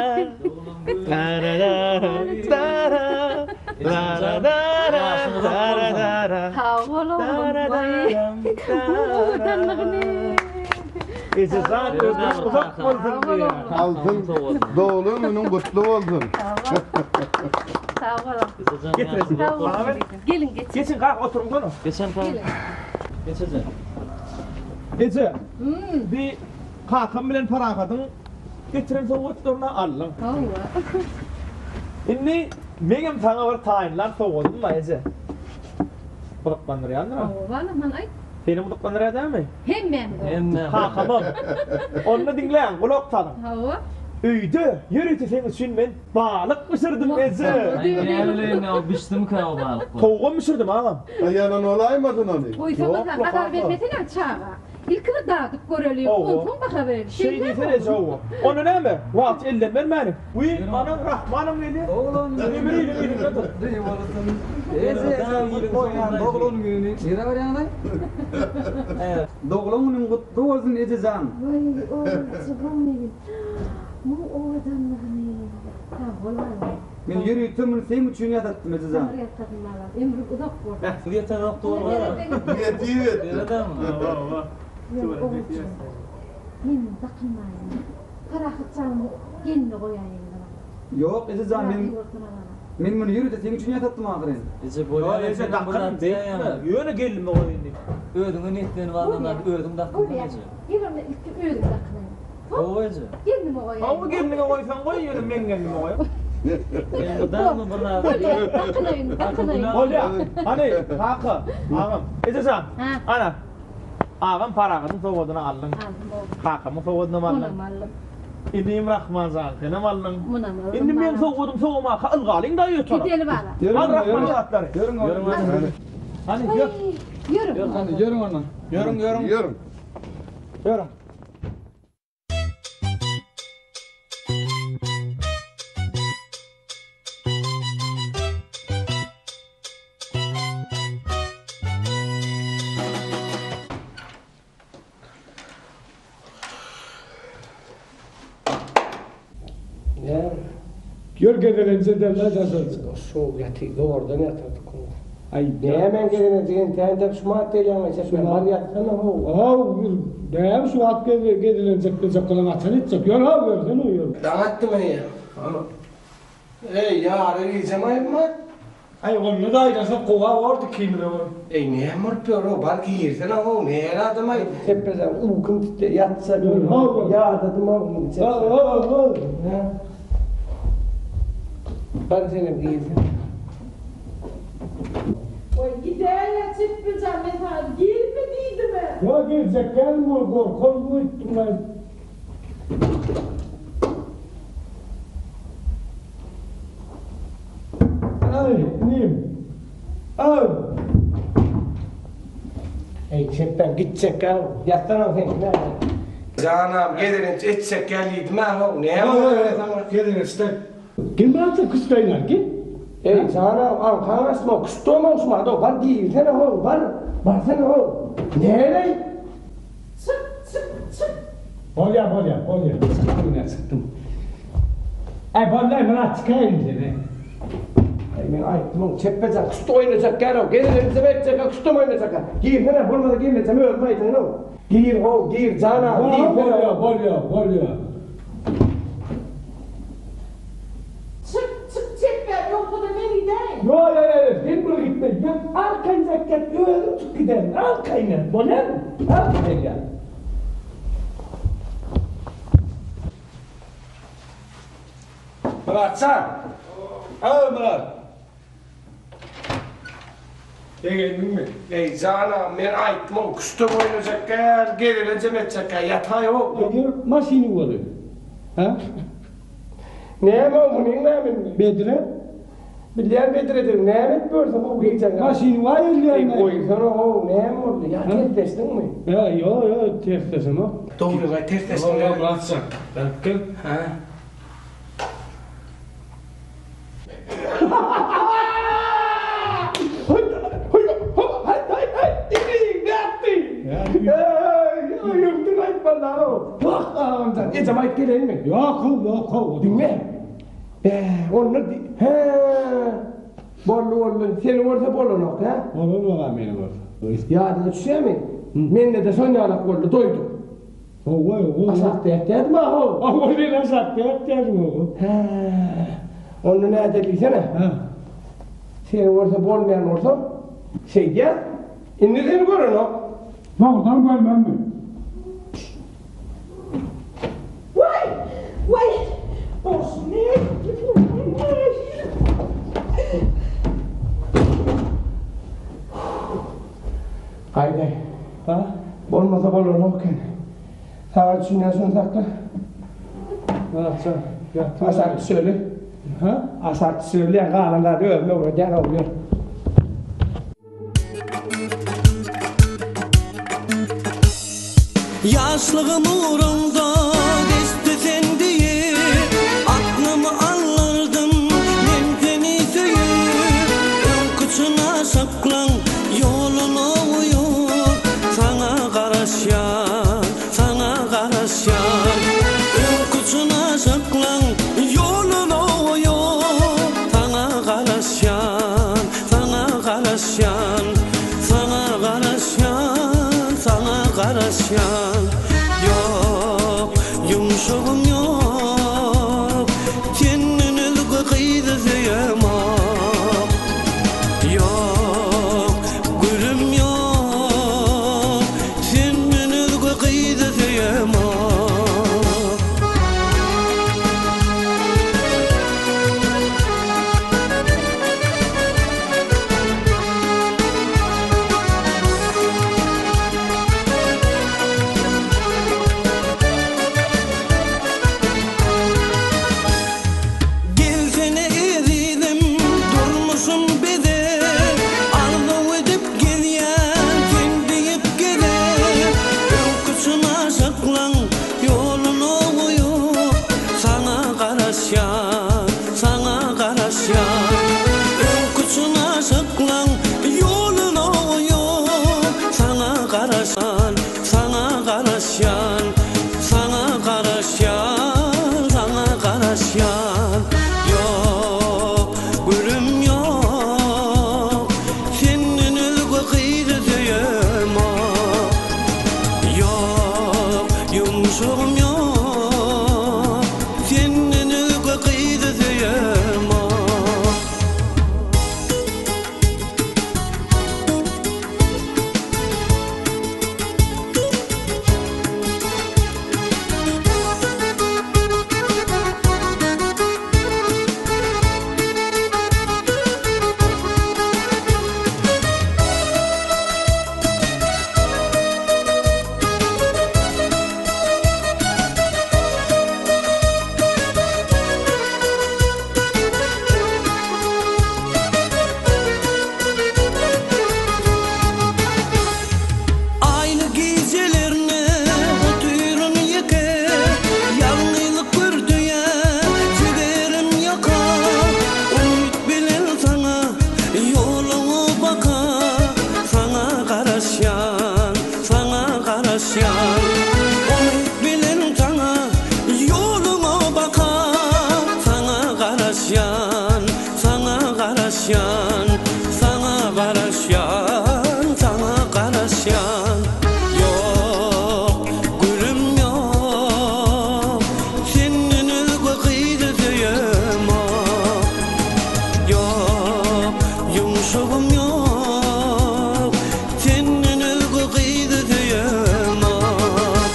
Daradaram dara. Daradaram daradara. Sag bol oglum. Waý. Owadanlygyny. Eje jan ömrüň uzak bolsun diýýär. Altyn doglan günüň gutly bolsun. Sag boluň. Getiresiň. Sag boluň. Geliň geçiň. Geçiň kaka oturyň gona. Geçen kaka. Geç eje. Eje. Bi kakam bilen Parahadyň getiren sowgatlaryny aldyň. Hawa. Indi meňem saňa bir taýynlan sowgadym bar eje. Gyzyklandyrýandyr-a? Hawa balam, hany aýt. Senem gyzyklandyrýar dälmi? Hemmämizi. Hemmämizi. Kakamam. Onda diňläň, gulak salyň. Hawa. Öýde ýörite seň üçin men balyk bişirdim eje. Aý näbileýin o bişdimikä o balyk. Towugam bişirdim agam. Aý ýalan bolaýmasyn ony. Goýsana sen azar bermesene çaga. Ilki bir dadyp göreli, onsoň baha bereli. Şeý diýsene eje hawa. Onda näme, wagty elden bermäliň. Wiý, ana Rahmanam gelýär. Emir iliň elinde dur. Eje gutlaýan doglan güni. Nirä barýaňlaý? Doglan günüň gutly bolsun ejejan. Waý oguljygym meniň. Muň owadanlygyny. Sag bol balam. Men ýörite muny seň üçin ýasatdym ejejan. Saňa ýasatdym balam. Ömrüň uzak bolsun. Beh, siz ýetenok dogry. Nesip etsin. Ýok oguljygym. Men muny dakynmaýyn. Parahat janymy gelnine goýaýyn balam. Ýok ejejan men Razy bolsun balam. Men muny ýörite seň üçin ýasatdym ahyryn. Eje bolýar Eje senem bir dakyn zat diýäýeňä. Ýöne gelnime goýaýyn diýip. Özüňe niýetlenip alnan zady özüň dakyndyň Bolýar. eje. Gel onda ilki özüm dakynaýyn. Gowy eje. Gelnime goýaýyn. Hawa gelniňe goýsaň goý ýöne meň gelnime goý. Elmydama bir zat. Bolýar, dakynaýyn, dakynaýyn. Bolýar. Hany, kaka, agam. Ejejan, ana. Agam Parahadyň sowgadyny aldyň. Aldym, oglum. Kakamyň sowgadynam aldyň. Munam aldym. Inim Rahmanjaňkynam aldyň. Munam aldym. Indi meň sowgadym sowamaka ylgalyň daýy öý tarap. Gideli bala. Al Rahmanyň zatlary. Ýörüň, ýörüň. Hany, ýör. Ýörüň. Hany, ýörüň onda. Ýörüň, ýörüň. Ýörüň. Ýörüň. Ýör gezelenç edelim-ä daşarda. Şow ýaty zordan ýatyrdyk gowy. Aý Näme gezelenç entä-entäk şu wagt gelýäň eje sen bar ýatsana how. How näme şu wagt gezelenç etmejek bolan haçan etjek ýör how ýörsene ýör. Daň atdymy eýýäm? Eý ýary gijemi aýypma? Aý onda-da aýlansak gowa bordy ikimize bol. Eý näme bolup ýör how bar girsene how näl adam aý. Teppeseň uykym tutdy ýatsa ýadadym how indi çekse. Bar senem girsene. Goý gidäýýä Çepbejan men saňa gelme diýdimä. Ýa geljek dälmi ol gorkar öýtdüm-aý. Aý inim. Aw. Eý Çepben gitjekkä ýatsana seňki näme. Janam gezelenç etjekkä diýdim-ä how näme bolýar saňa. Gezelençde Gel bratjan küst oýnaly gel. Eý janam aňkaň açma küst oýnaşma bar girsene how bar barsana how näleý. Çyk çyk çyk. Bolýa bolýa bolýa çykdym ine çykdym. Äý bolýa Myrat çykaýyn indi sen. Äý men aýtdym çepbejan küst oýnajak gel how gezelençem etjek küstem oýnajak girsene bolmasa gelnejem özüm aýdaýyn how gir how gir janam girsene. Bolýa bolýa bolýa. Çyk, çyk çepbe, ýogsa-da men gidäýin. Ýo, ýo, ýo, ýo, sen bir gitme, ýat, arkaýyn ýat, ýat, özüm çykyp giderin, arkaýyn ýat, bolýarmy? Arkaýyn ýat. Myratjan! Aý, Myrat! Begendiňmi? Eý, janam, men aýtdym-ow, küşdem oýnajak däl, gezelenjem etjek däl, ýataý-ow. Eger maşyny boly. Hä? Näme-ow, munyň näme indi? Bedre? Bilýän bedredigini, näme edip ýörsüň how gijäň ýaryny? Maşyny waý elýän. Eý, goýsana-how, näme boldy? Ýa tersleşdiňmi? Ýa, ýo, ýo, tersleşemok. Dogryňy aýt, tersleşdiňmi? Ýok, Myratjan, bärik gel. Hä? Ejeme aýdyp geleýinmi? Ýok-ow, ýok-ow. Diňle. Bä, onda hä. Boldy, boldy. Seni görse bolanok, hä? Bolanok-a meni görse. Ýadyňa düşýärmi? Mende-de şon ýalak boldy, doýduk. Hawa, hawa. Aşakda ýatýardym-a, how. Hawa, men aşakda ýatýardym, hawa. Hä. Onda nädeli diýsene? Hä. Seni görse bolmaýan bolsa, şeýdýäs. Indi seni görenok. Dogrudan görmezmi? Waý! Waý! Bolsun Gaýdaý. Ha? Bolmasa bolanok eken. Saňa düşünýän şuny sakla. Ýatsa, ýat. Aşak düşeli. Ha? Aşak düşeli, galan zady özüm öwredýän, ogul. Ýaşlygym ugrunda geçdi sen diýip, Aklymy aldyrdym men seni söýüp. Öňki çyn aşyklaň ýoluna uýup, Saňa garaşýan, saňa garaşýan. Öňki çyn aşyklaň ýoluna uýup, Saňa garaşýan, Saňa garaşýan, saňa garaşýan, saňa garaşýan. Ýok, ýumşagym ýok, senden özge gyzy söýemok. Ýok, gülüm ýok, senden özge gyzy söýemok. Gelsene ezizim, durmuşym bezeg, Arzuw edip gezýän sen diýip gezek. Öňki çyn aşyklaň ýoluna goýup, Saňa garaşýan, saňa garaşýan. Öňki çyn aşyklaň ýoluna goýup, Saňa garaşýan, saňa garaşýan, Saňa garaşýan, saňa garaşýan. Ýok, gülüm ýok, senden özge gyzy söýemok. Ýok, ýumşagym ýok, senden özge gyzy söýemok. Aýly gijelerne otyryn ýeke, Ýalňyzlyk örteýär jigerim ýaka. Umyt bilen saňa ýoluňa baka, Saňa garaşýan, saňa garaşýan. Umyt bilen saňa ýoluňa baka, Saňa garaşýan, saňa garaşýan. Saňa garaşýan, saňa garaşýan. Ýok, gülüm ýok, senden özge gyzy söýemok. Ýok, ýumşagym ýok, senden özge gyzy söýemok.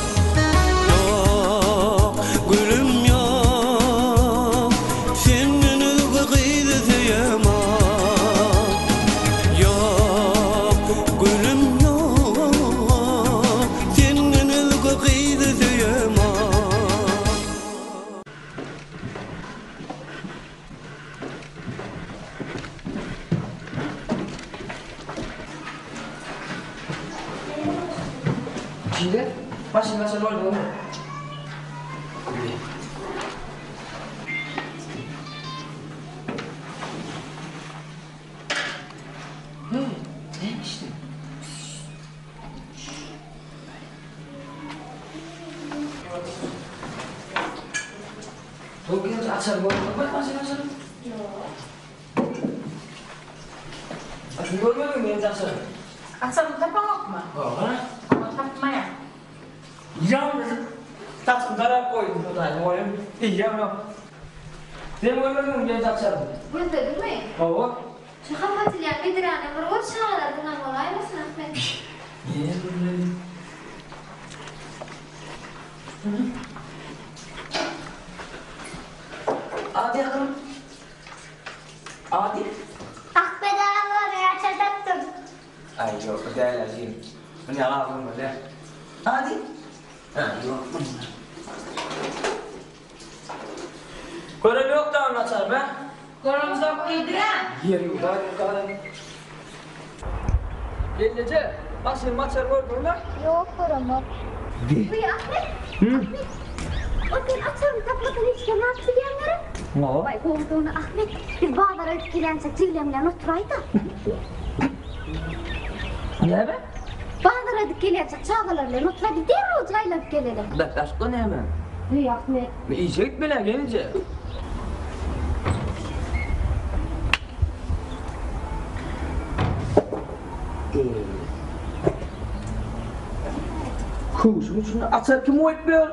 Ýok, gülüm ýok, senden özge gyzy söýemok. Ýok, gülüm ýok, senden özge gyzy söýemok. Şeýle başyny başa bolduňmy? Hey, näme işdiň? Ýok, gelneje, açary görmedim. Maşyn açary. Ýok. Açary görmediňmi, gelneje açary? Açaryny tapaňokmy? Hawa. Hawa, tapmaýar. Ýalňyşyp saçymy darap goýdum Hudaýym goýum diýýän ýok. Sen görmediňmi gelneje açaryny? Gözlediňmi? Hawa. Şu hapa atylýan bedräni bir gör çagalar zyňan bolaýmasyn Ahmet. Ady ýakyn. Ady? Ahmet aga men açar tapdym. Aý ýok bu däl ajy. Bu ne agzym bolýar. Ady? Hä ýok bu. Gören ýok da ony açarmy hä? Göremzok diýdiä. Ýeri ýuwdaý ýuwdaý. Gelneje, maşynymy açar gördüňmi? Ýok göremok. Wiý Ahmet, Ahmet. O sen açaryny tapmasaň hiç kim zat bilýän gerek? Waý gowudygyny Ahmet, biz bazara gidip gelýänçäk jigleň bilen oturaý-da. Näme? Bazara gidip gelýänçäk çagalar bilen oturaý, biz derrewjik aýlanyp geleli. Başga näme? Wiý Ahmet. Işe gitmeli-ä gelneje. Köwşüň içinde açar kim goýup ýör?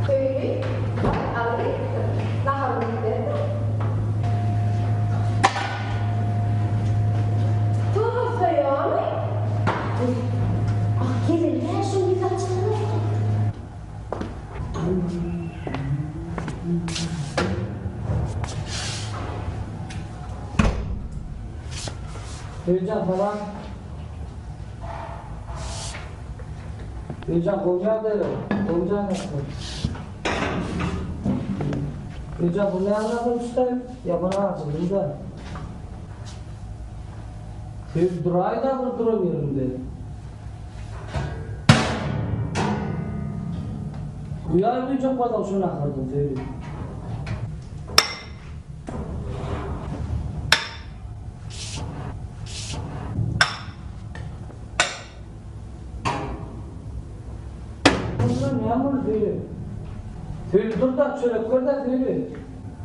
Söýli, bak alyp gelipdir. Naharyny berdim. Tohum-soýamy? Goý, ah, gelin-hä şoň ýüzi açylanokdy. Söýüjan salam. Söýüjan gowy ýagdaýlar. Gowy ýagdaýlar. Söýüjan bu näme adyny tutayyn? Ýaman ajygdym-da. Söýüp duraý-da bir duran ýerinde. Guýaý guýjak bolsaň şu nahardan Söýli. Ondan näme boldy Söýli? Söýli dur-da çörek ber-dä Söýli.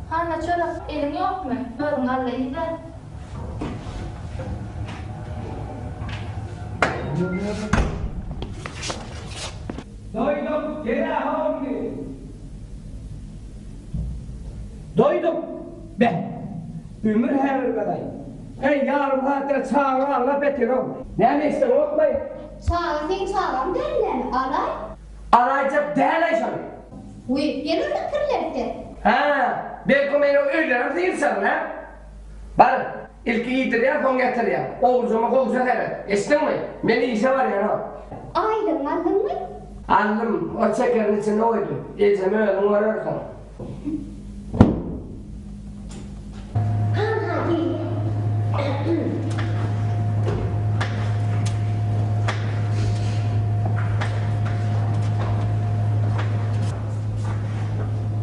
Hana çörek eliň ýokmy? Özüň al-da iý-de. Doýduk, gel-ä howly. Doýduk! Beh! Ömür häzir-belaý. Heý, ýarym sagatda çaga aglap ýatyr-ow. Näme eşdeňokmy? Çaga seň çagaň dälmi, alaý? Alaýjak däl-aý şony. Wiý, gel onda kirlerse. Hä, belki meniň öýlerim syýrsaň, hä? Bar, ilki iýdirýän, soň ýatyrýan. Oguljygyma gowja seret, eşitdiňmi? Men işe barýan-ow. Aýlygyňy aldyňmy? Aldym, o çekeriň içinde goýdum. Ejemi özüň görersiň. Ha-ha, gelýän. Aglaýarmy?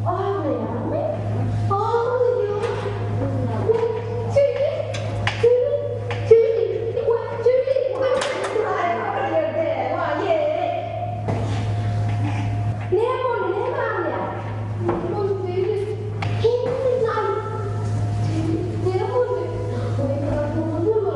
Aglaýar. Waý, Söýli, Söýli, Söýli, waý, Söýli, waý. Aý, bir ýerde, waý-eý. Näme boldy, näme aglaýar? Näme boldy, Söýli? Hemmesini aýt. Söýli, näme boldy? Waý, bir zat bolmadymy?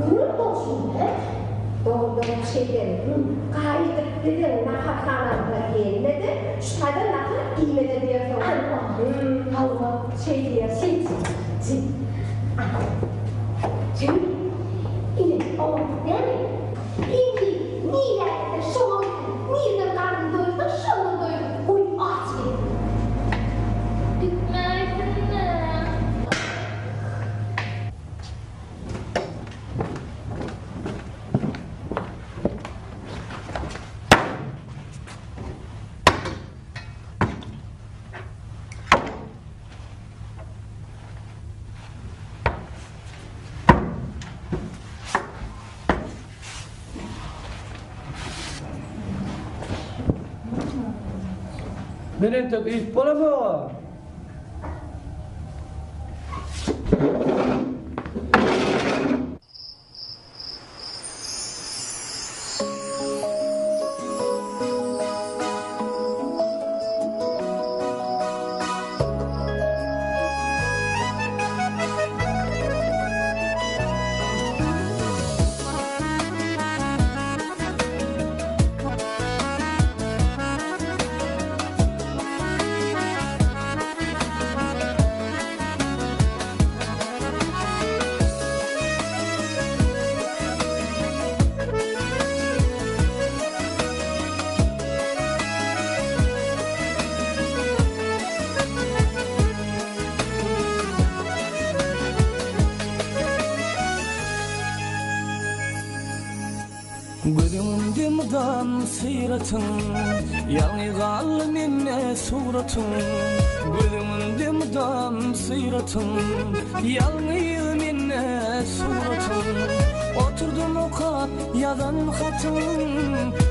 Görüň goňşuny, hä? Dogrudanam şeýdeli. Gaýdyp biziň naharhanamyza gelme-de, şu taýdan nahar iýme-de diýersiň. Hawa, şeý diýer, şeý diýer. Ana, Jigim, ine, oňardyk dämi? Indi nirä gitse şoňa gitsin, nirden garnyny doýursa şondan doýursun, goý aç gezsin. Gitmäýsin-dä. Men entek iýip bolamok-a. Gözüňde mydam syratyň, Ýalňy galdy mende suratyň. Gözüňde mydam syratyň, Ýalňyz mende suratyň. Oturdym okap ýazan hatyň,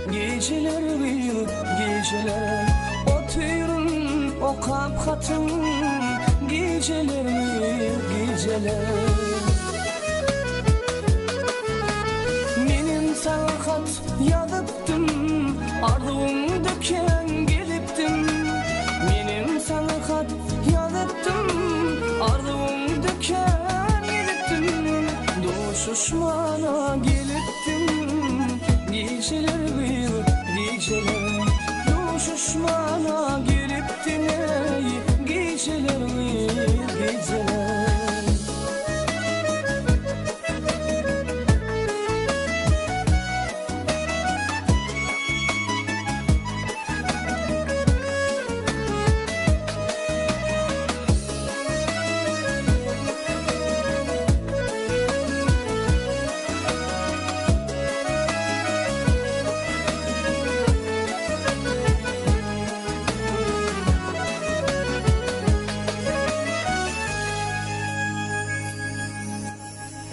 Gijeler gyz, gijeler. Otyryn okap hatyň, Gijeler gyz, gijeler. Menem saňa hat ýazypdym, Arzuwyňda kän gezipdim. Menem saňa hat ýazypdym, Arzuwyňda kän gezipdim. Duşuşmana gelipdim, Gijeler gyz, gijeler. Duşuşmana gelipdim, eý, Gijeler gyz, gijeler.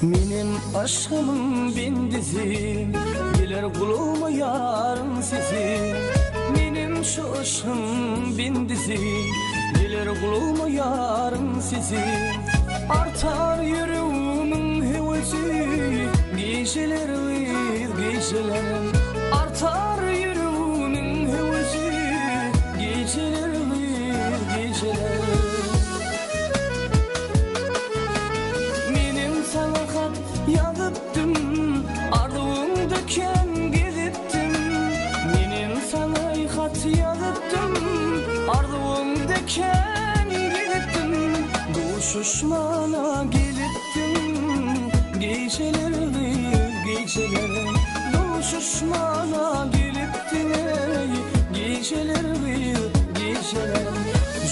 Menem yşgymyň bendisi, Geler gulagyma ýaryň sesi. Menem şu yşgyň bendisi, Geler gulagyma ýaryň sesi. Artar ýüregimiň höwesi, Gijeler gyz, gijeler. Artar ýüregimiň höwesi, Gijeler gyz, gijeler. Menem saňa hat ýazypdym, Arzuwyňda kän gezipdim. Menem saňa hat ýazypdym, Arzuwyňda kän gezipdim. Duşuşmana gelipdim, Gijeler gyz, gijeler. Duşuşmana gelipdim, eý, Gijeler gyz, gijeler.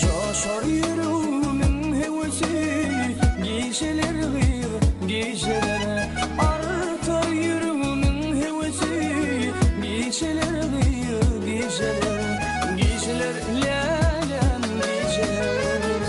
Joşar ýüregimiň höwesi, Gijeler gyz, gijeler. Artar ýüregimiň höwesi, Gijeler gyz, gijeler. Gijeler läläm, gijeler.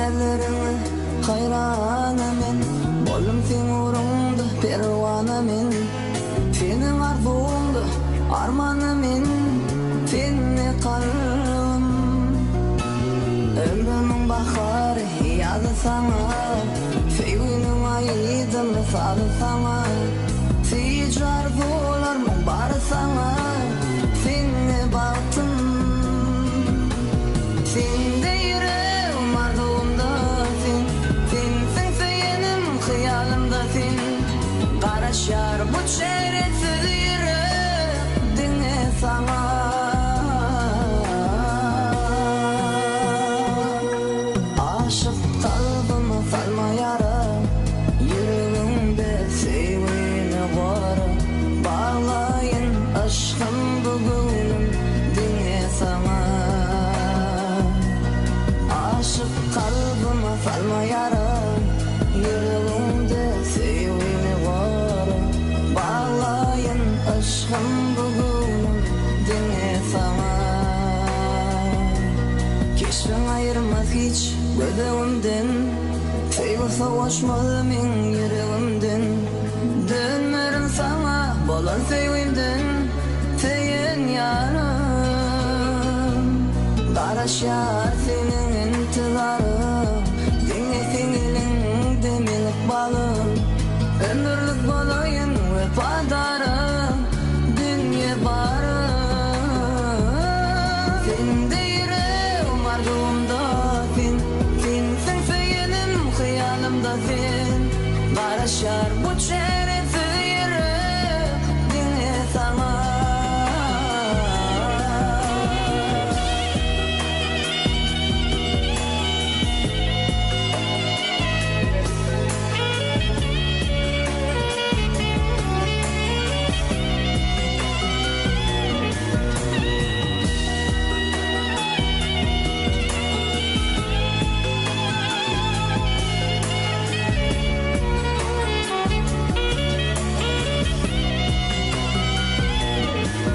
Näzleriňe haýrana men Boldum seň ugruňda perwana men Seniň arzuwyňda armana men Sende kalbym Ömrümiň bahary ýazy saňa Söýginiň aýdymy sazy saňa Süýji arzuwlarmyň bary saňa Sende bagtym Sende ýüregim arzuwymda sen Sensiň söýenim hyýalymda sen Garaşýar bu çäresiz ýürek diňe saňa. Aşyk kalbyma salma ýara Ýüregiňde söýgini gora Baglaýyn yşkym bu göwnüm diňe saňa Aşyk kalbyma salma ýara Ýüregiňde söýgini gora Baglaýyn yşkym bu göwnüm diňe saňa Keşbiň aýyrmaz hiç göz öňümden Söýgi sowaşmaz meň ýüregimden Dönmerin saňa bolan söýgimden Söýen ýarym Garaşýar seniň intizaryň Diňe seň eliňde meň ykbalym Ömürlik bolaýyn wepadarym Dünýe barym Sende ýüregim arzuwymda sen Sensiň söýenim hyýalymda sen Garaşýar bu çäresiz ýürek diňe saňa.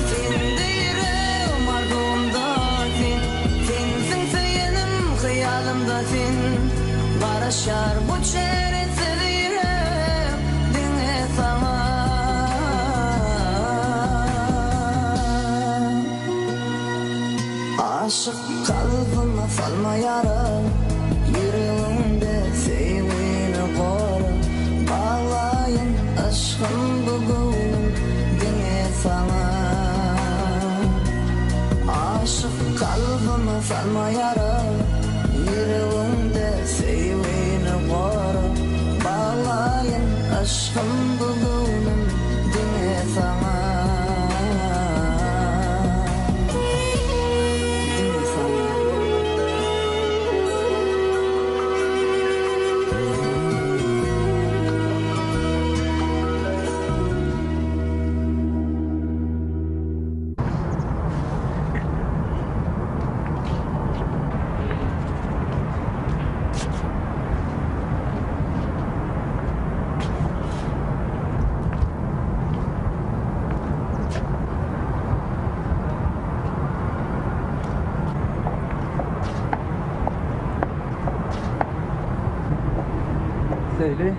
Sende ýüregim arzuwymda sen Sensiň söýenim hyýalymda sen Garaşýar bu çäresiz ýürek diňe saňa. Aşyk kalbyma salma ýara Ýüregiňde söýgini gora Baglaýyn yşgym bu göwnüm diňe saňa Aşyk kalbyma salma ýara Ýüregiňde söýgini gora Baglaýyn yşgym bu göwnüm diňe saňa. Diňe saňa. Söýli.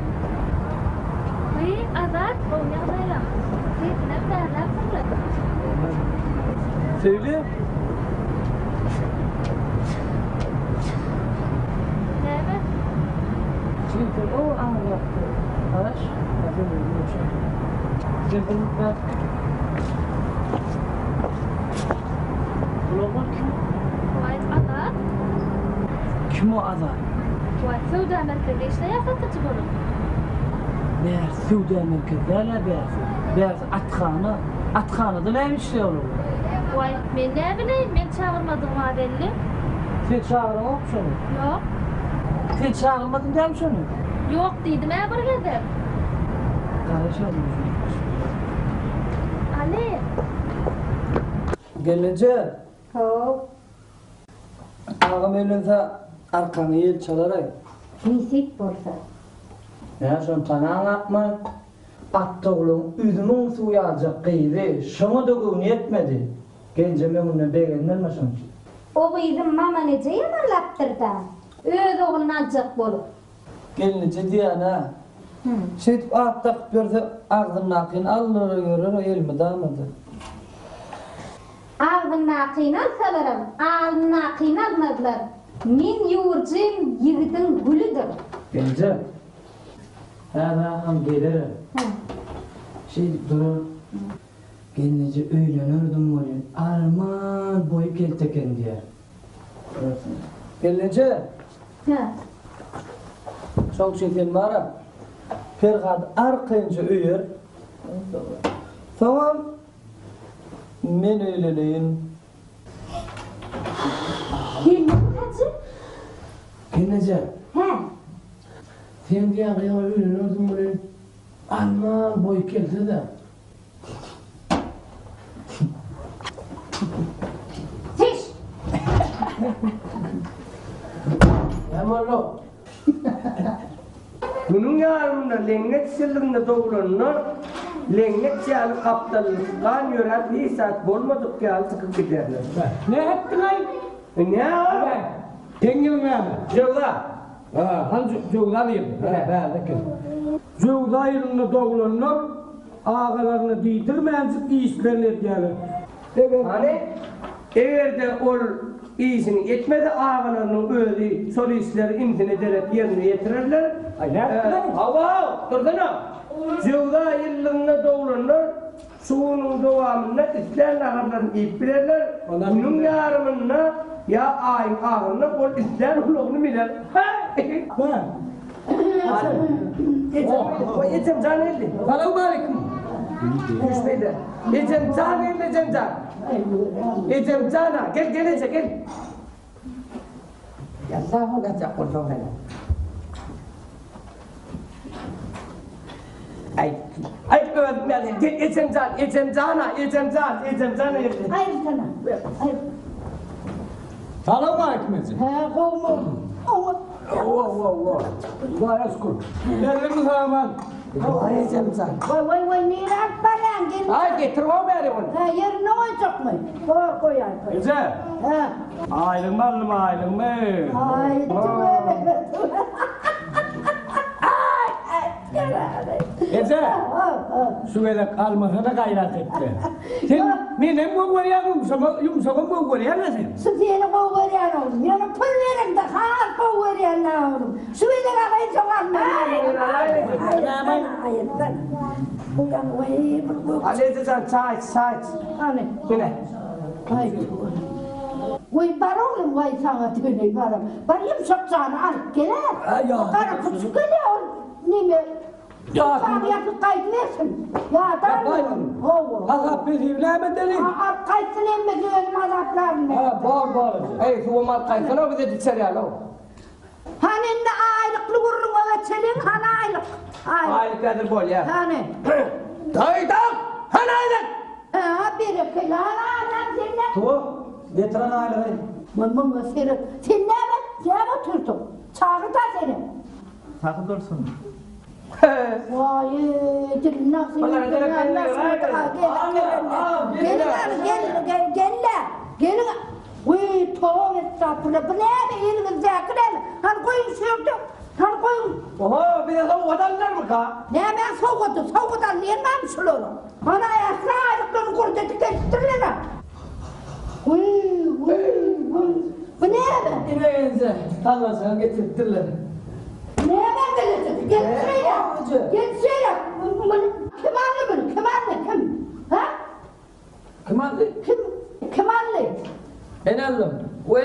Heý, Azat, gowy ýagdaýlaň. Seýsinem bärläpsiň-le. Söýli. Näme? Çünki o aňlatdy. Garaş, sen özüň üçin. Sen bir Bular kim? Waý, Azat. Kim o Azat? Waý, söwda merkezde işleýär satyjy bolup. Bärsi söwda merkezi däl-ä bärsi. Bärsi athana. Athanada näme işleýär olar? Waý, men näbileýin, men çagyrmadygym-a belli. Sen çagyraňok şony? Ýok. Sen çagyrmadyň dälmi şony? Ýok diýdim-ä bir gezek. Garaşaryn. Aly. Gelneje. How. Agam öýlense arkaňy ýel çalar-aý. Nesip bolsa. Nä şony tanaňakmy? Atdogluň üzümiň suwy ýaljak gyzy, şoňa-da göwni ýetmedi. Genjem öňünden begenmelme şoň üçin. O gyzy Maman eje ýamanlapdyr-da. Öz ogluny aljak bolup. Gelneje diýýän-ä. Şeýdip at dakyp ýörse, agzyndakyny aldyrar ýörer o elmydama-da. Agzyndakyny alsalaram, alnyndakyny almazlar. Meň ýurjym ýigidiň gülüdir. Gelneje, häzir agam gelerem. Şeýdip durar. Gelneje öýlenerdim welin, arman boýy kelte eken diýer. Gelneje! Hä. Şoň üçin sen bar-a, Perhady arkaýynja öýer. Soňam men öýleneýin. Gelneje hajy? Gelneje! Hä. Sen diýýän gyzyňa öýlenerdim welin, arman boýy kelte-dä. Çiş! Näme boldy? Günüň ýarymynda leňňeç ýyllygynda dogulanda leňňeç ýaly gapdaldan ýöräp hiç zat bolmadyk ýaly çykyp giderler. Ne etdiň-aý? Ne o? Seň ýylyň näme? Jöwza. Ha, hany jöwza ýyly. Hä, bärde eken. Jöwza ýylynda doglanlar agalaryna diýdirmänjik işlerini edýärler. Eger. Hany, eger-de ol işini etmese agalarynyň özi şol işleri inisine derek ýerine ýetirerler. Aý, nätdiler? Hawa, dursana. Jöwza ýyllygynda doglanlar Şu günüň dowamynda islän naharlaryny iýip bilerler, günüň ýarymynda ýa aýyň ahyrynda ol islän ulagyny miner. Ejem jan geldi. Salowmaleýkim. Düşmeýde. Ejem jan geldi, ejem jan. Ejem jana, gel gel eje gel. Ýa sag bol ýatjak bolsaň sen. Aý, aý özüm ýaly. Gel ejem jan, ejem jana, ejem jan, ejem jan geldi. Aýyrsana. Aýyr. Salowmaleýkim eje. Hä, gowmy? Oňat. Owa, owa, owa. Hudaýa şükür. Geldiňmi sag-aman? Waý ejem jan. Waý, waý, waý, nirä alyp barýaň gelin? Aý, getir goý bäri ony. Hä, ýerine goýjakmy? Bor, goýaý. Eje. Hä. Aýlygymy aldym, aýlygymy. Aý, tüweleme, tüweleme. Aý, aý, gel-aý. Eje, şu gezek almasana gaýrat et-de. Sen menem gowy görýäň, ýumşaga, ýumşagam gowy görýäň-ä sen. Şu seni gowy görýän oglum. Ýöne pul bereňde has gowy görýän-dä oglum. Şu gezek alaýyn soň alman. Aýyrsana. Al eje jan, çaý iç, çaý iç. Hany. Ine. Aý, Goý bar oglum, waý saňa tüweleý balam. Bar ýumşak jany alyp gel-ä. Gara küçük gelýä ol neme Ýatamy ýapyp gaýdybersin. Ýadaryn. Hawa. Hasap hesip näme edeli? Alyp gaýtsyn hemmesini özüm hasaplaryn men. Ha, bor bor eje. Eý, suwam alyp gaýtsana bize içer ýaly. Hany indi aýlykly gürrüňe geçeliň, hany aýlyk? Aýlyk. Aýlyk häzir bolýar. Hany? Daýdam, hany aýlyk? Hä, berekella, hany Annam senden? Tuwa, getir hany aýlygy. Muňa seret. Sen näme, näme otyrsyň? Çagyr-da senem. Sahy dursun. Waý, dilini agzyny Gelin hany, gelin, gel-le. Gelin. Wiý, toba estagfurullah. Bu näme, eliňizdäki näme? Hany goýuň şu ýerde. Hany goýuň. Oho, bize sowgat aldylarmyka? Nämäň sowgady? Sowgat al diýen barmy şularyň? Hany ähli aýlyklaryny gurda dikeltipdirler-ä. Wiý, wiý, wiý. Bu näme? Ine enje, tallajagy getiripdirler. Näme gelecek? Gel şeýle. Gel şeýle. Muny kim aldy muny? Kim aldy? Kim? Ha? Kim aldy? Kim? Kim aldy? Men aldym. We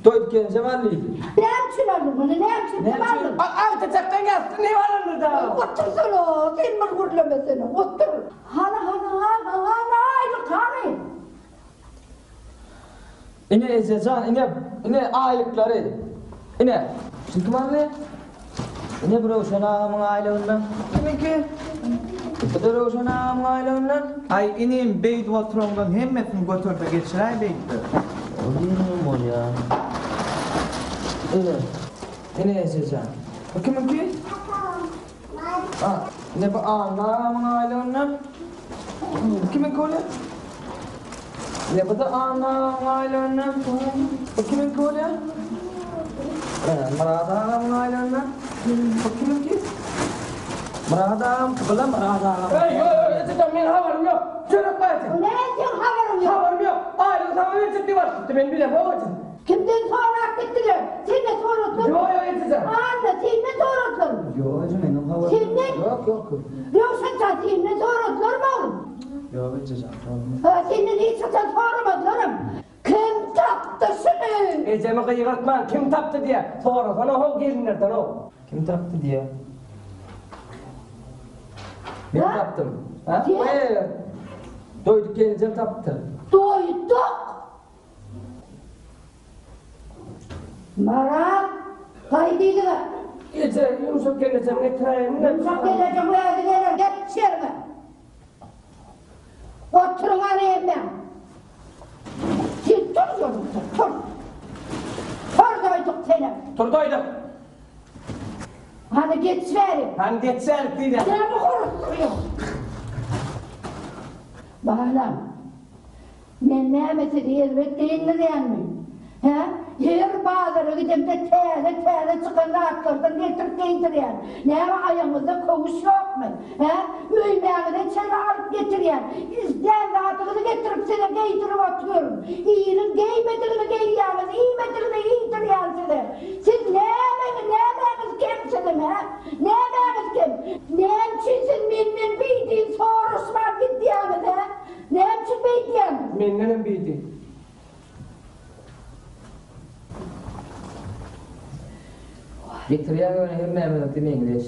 Doýup geljem aldy. Näme üçin aldyň muny? Näme üçin? Kim aldy? Agtyjakdan ýasty ne alandyr da? Otursana, sen bir gürlemesene. Otur. Hany, hany, hany, hany aýlyk, hany? Ine ejejan ine ine aýlyklary ine. Şuny kim aldy? Ine bu Röwşen agamyň aýlygyndan. Kimiňki? Bu-da Röwşen agamyň aýlygyndan. Aý inim beýdip oturaňdan hemmesini göterde geçiräý beýtde. O diýeniňem bolýa. Ine. Ine ejejan. Bu kimiňki? A, ine bu Anna agamyň aýlygyndan. Bu kimiňki bolýar? Ine bu-da Anna agamyň aýlygyndan. Bu kimiňki bolýar? Myrat agamyň aýlygyndan. Bu kimiňki? Myrat agamky, bula Myrat agam. Eý, ýok, ýok, ejejan, meň habarym ýok. Çörek bar eje. Näme seň habaryň ýok? Habarym ýok. Aýlygy saňa berjek diýip alyp gitdi, men bilemok eje. Kimden sorap gitdiler? Senden soradylarmy? Ýok, ýok, ejejan. Anna, senden soradylarmy? Ýok, eje, meniň habarym ýok. Senden? Ýok, ýok. Röwşen jan, senden soradylarmy oglum? Ýok, ejejan, soramadylar. Ha, senden hiç haçan soramadylaram. Kim tapdy şuny? Ejemi gygyrtmaň, kim tapdy diýýä. Sorasana how gelinlerden how. Kim tapdy diýýä. Men tapdym. Ha? Sen? Doýduk gelinjem tapypdyr. Doýduk! Marat, gaýt yzyňa. Eje, ýumşak gelnejem getiräýerin-dä. Ýumşak gelnejeň özi geler, geç ýeriňe. Oturyň hany hemmäň. Sen tur ýolukda, tur. Tur doýduk senem. Tur doýduk. Hany geç bäri. Hany geç bäri diýýär. Näme horusdurýaň? Balam. Men näme sizi erbet geýindirýänmi? Hä? Her bazara gidemde täze-täze çykan zatlardan getirip geýdirýän. Näme aýagyňyzda köwüş ýokmy? Hä? Öýmäňize çenli alyp getirýän. Islän zadyňyzy getirip size geýdirip otyryn. Iliň geýmedigini geýýäňiz, iýmedigini iýdirýän size. Siz nämeňiz, nämäňiz kem siziň, hä? Nämäňiz kem? Näme üçin siz menden beýdin soraşman gidýäňiz, hä? Näme üçin beýdýäň? Mendenem beýdi. Getirýäň ýöne hemmämiziňki meňzeş.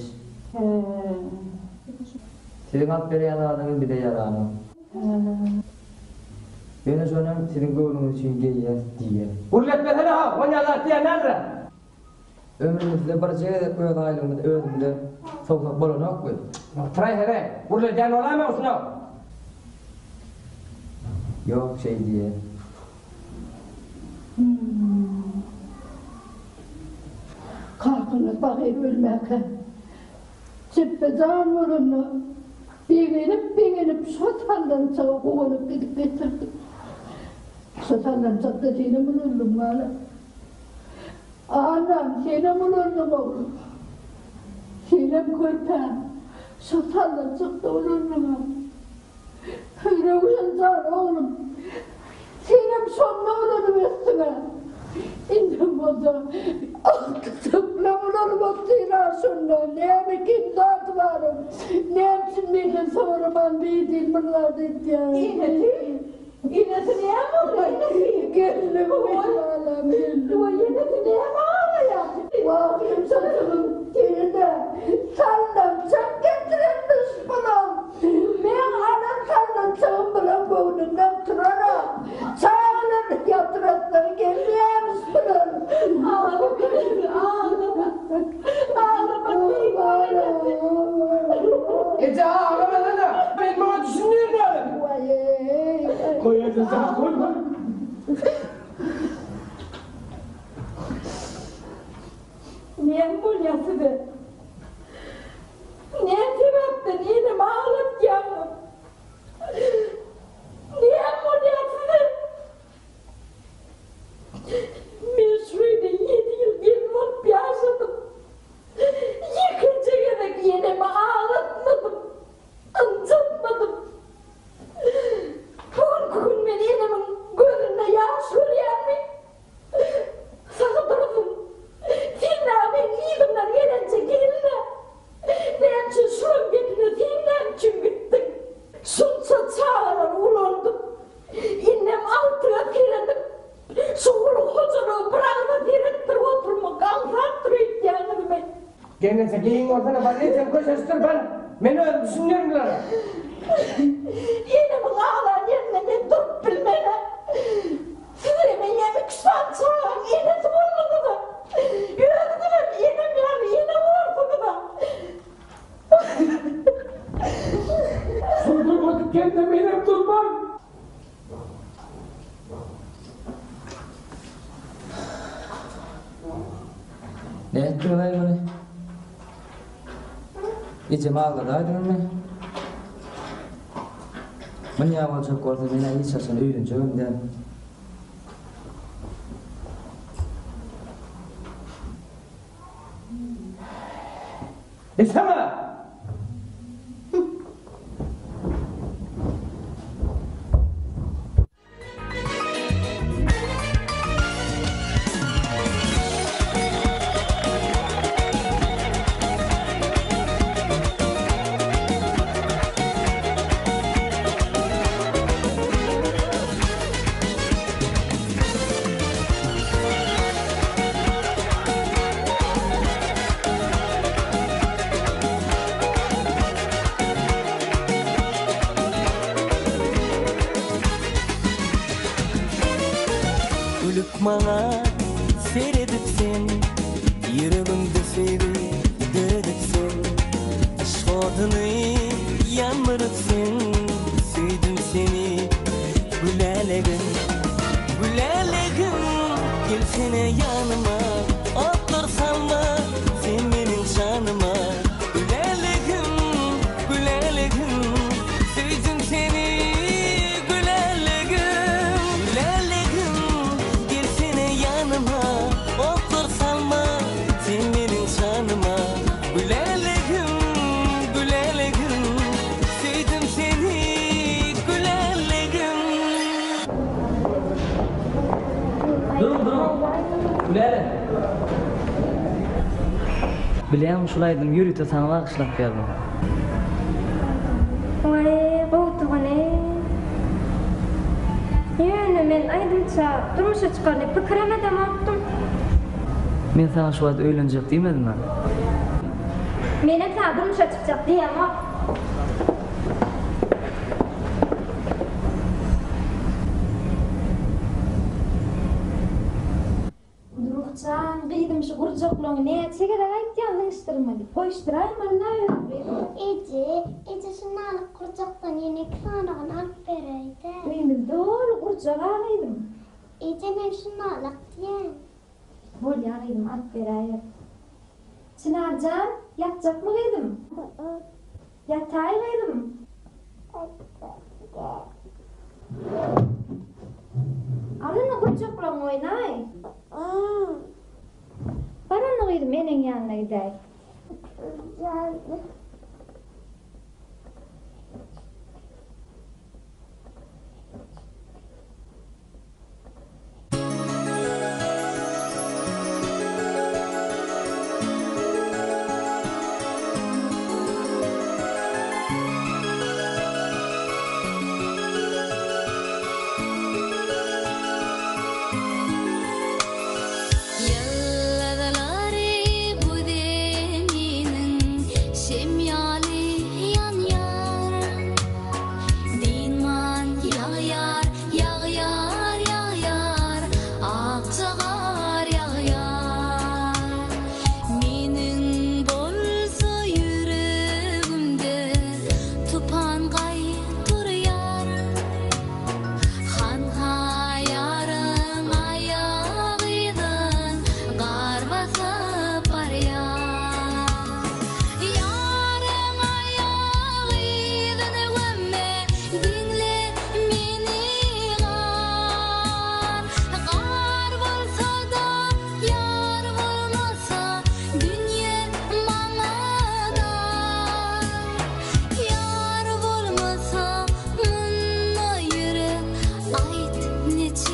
Siziň alyp berýän zadyňyz bize ýaranok. Ýöne şonam siziň göwnüňiz üçin geýýäs diýýä. Gürletmesene how, onýa zat diýen däldir-ä. Ömrümizde birje gezek öz aýlygymyzy özümize sowsak bolanokmy? Oturay heleý, gürledýän bolaýma şuny. Ýok şeý diýýä. Kakaňyz pahyr ölmäkä çepbejan bolanda begenip-begenip şo sallançaga guwanyp gidip getirdim. Şo sallançakda senem ulaldyň balam. Annam, senem ulaldyň oglum. Senem körpäm şo sallançakda ulaldyň-a. Röwşen jan oglum, senem şonda ulanyp ösdüň-ä. Indem bolsa agtyjaklam ulanyp otyr-a şonda. Näme kem zady bar oň? Näme üçin menden soraman beýdin bir zat edýäň? Enesi, enesi näme boldy, enesi? Gelnim, balam, gelnim. Waý, enesi näme aglaýar? Wah, ýumşajygym, seni-de sallançak getirenmiş bulam. Meň alan sallançagym bilen göwnümden turanok. Çagalaryny ýatyraslary gelmeýärmiş bular. Aglama gelin, aglama. Aglama beýik enesi. Eje aglamasana. Men muňa düşünýän ýaly. Waý-eý. Goý eje jan, goý, goý. Näme bolýar size? Ne sebäpden enemi aglatýaňyz? Näme bolýar size? Men şu öýde ýedi ýyl gelin bolup ýaşadym. Ýekeje gezek enemi aglatmadym, ynjatmadym. Bu günki gün men enemiň gözünde ýaş görýänmi? Sag dursun. Sen-ä meň yzymdan gelenje gelin-ä. Näme üçin şulaň gepine sen näme üçin gitdiň? Şunça çagalary ulaldyp, indem altyga seredip, şu uly hojalygy bir agza seretdirip oturmak aňsatdyr öýtýäňizmi? Gelneje geýin bolsana bar ejem köşeşdir bar men özüm düşünerin bulara. Enemiň aglan ýerinde men durup bilmen-ä. Sizem eýýäm iki sany çagaň enesi bolduňyz-a. Özüňizem enem ýaly ene borsuňyz-a. Şul durmadyk ýerde menem durman. Nätdiňiz-aý muny? Ejemi aldadaýdyňyzmy? Munýa boljak bolsa men-ä hiç haçan öýlenjegem däl. Diýsene! Gülüp maňa seredip sen, Ýüregimde söýgi döredip sen, Yşk oduny ýandyryp sen, Söýdüm seni gülälegim. Gülälegim, gelsene ýanyma, Otlar salma sen meniň janyma. Gülälegim, gülälegim, Söýdüm seni gülälegim. Gülälegim, gelsene ýanyma, Otlar salma sen meniň janyma. Gülälegim, gülälegim, Söýdüm seni gülälegim. Duruň, duruň. Gülälek. Bilýäňmi şul aýdymy ýörite saňa bagyşlap ýazdym. Waý, gowudygyny. Ýöne men aýdymça durmuşa çykar diýip pikirem edemokdym. Men saňa şu wagt öýlenjek diýmedimmi? Menem saňa durmuşa çykjak diýemok. Ruhjan, gyzym şu gurjaklaňy näçe gezek aýtýan zyňyşdyrma diýip, goýuşdyraýmaly-la özüň gyzym. Eje, eje şu nalyk gurjakdan ýene iki sanygyny alyp beräýdä. Öýümiz doly gurjak-a gyzym. Eje men şu nalyk diýýän. Bolýa gyzym alyp beräýer. Çynar jan, ýatjakmy gyzym? Ýataý gyzym. Al indi gurjaklaryňy oýnaý. Bar onda gyzym eneň ýanyna gidäý. Ýyldyzlary bu zeminiň şem ýaly ýanýar. Dynman ýagýar, ýagýar, ýagýar, akja gar ýagýar. Meniň bolsa ýüregimde tupan gaý turýar. Hanha ýaryň aýak yzyn gar basyp barýar. Ýaryň aýak yzyny gömme, diňle meni gar. Gar bolsa-da, ýar bolmasa, dünýe maňa dar. Ýar bolmasa, munda ýürek, aýt niçik.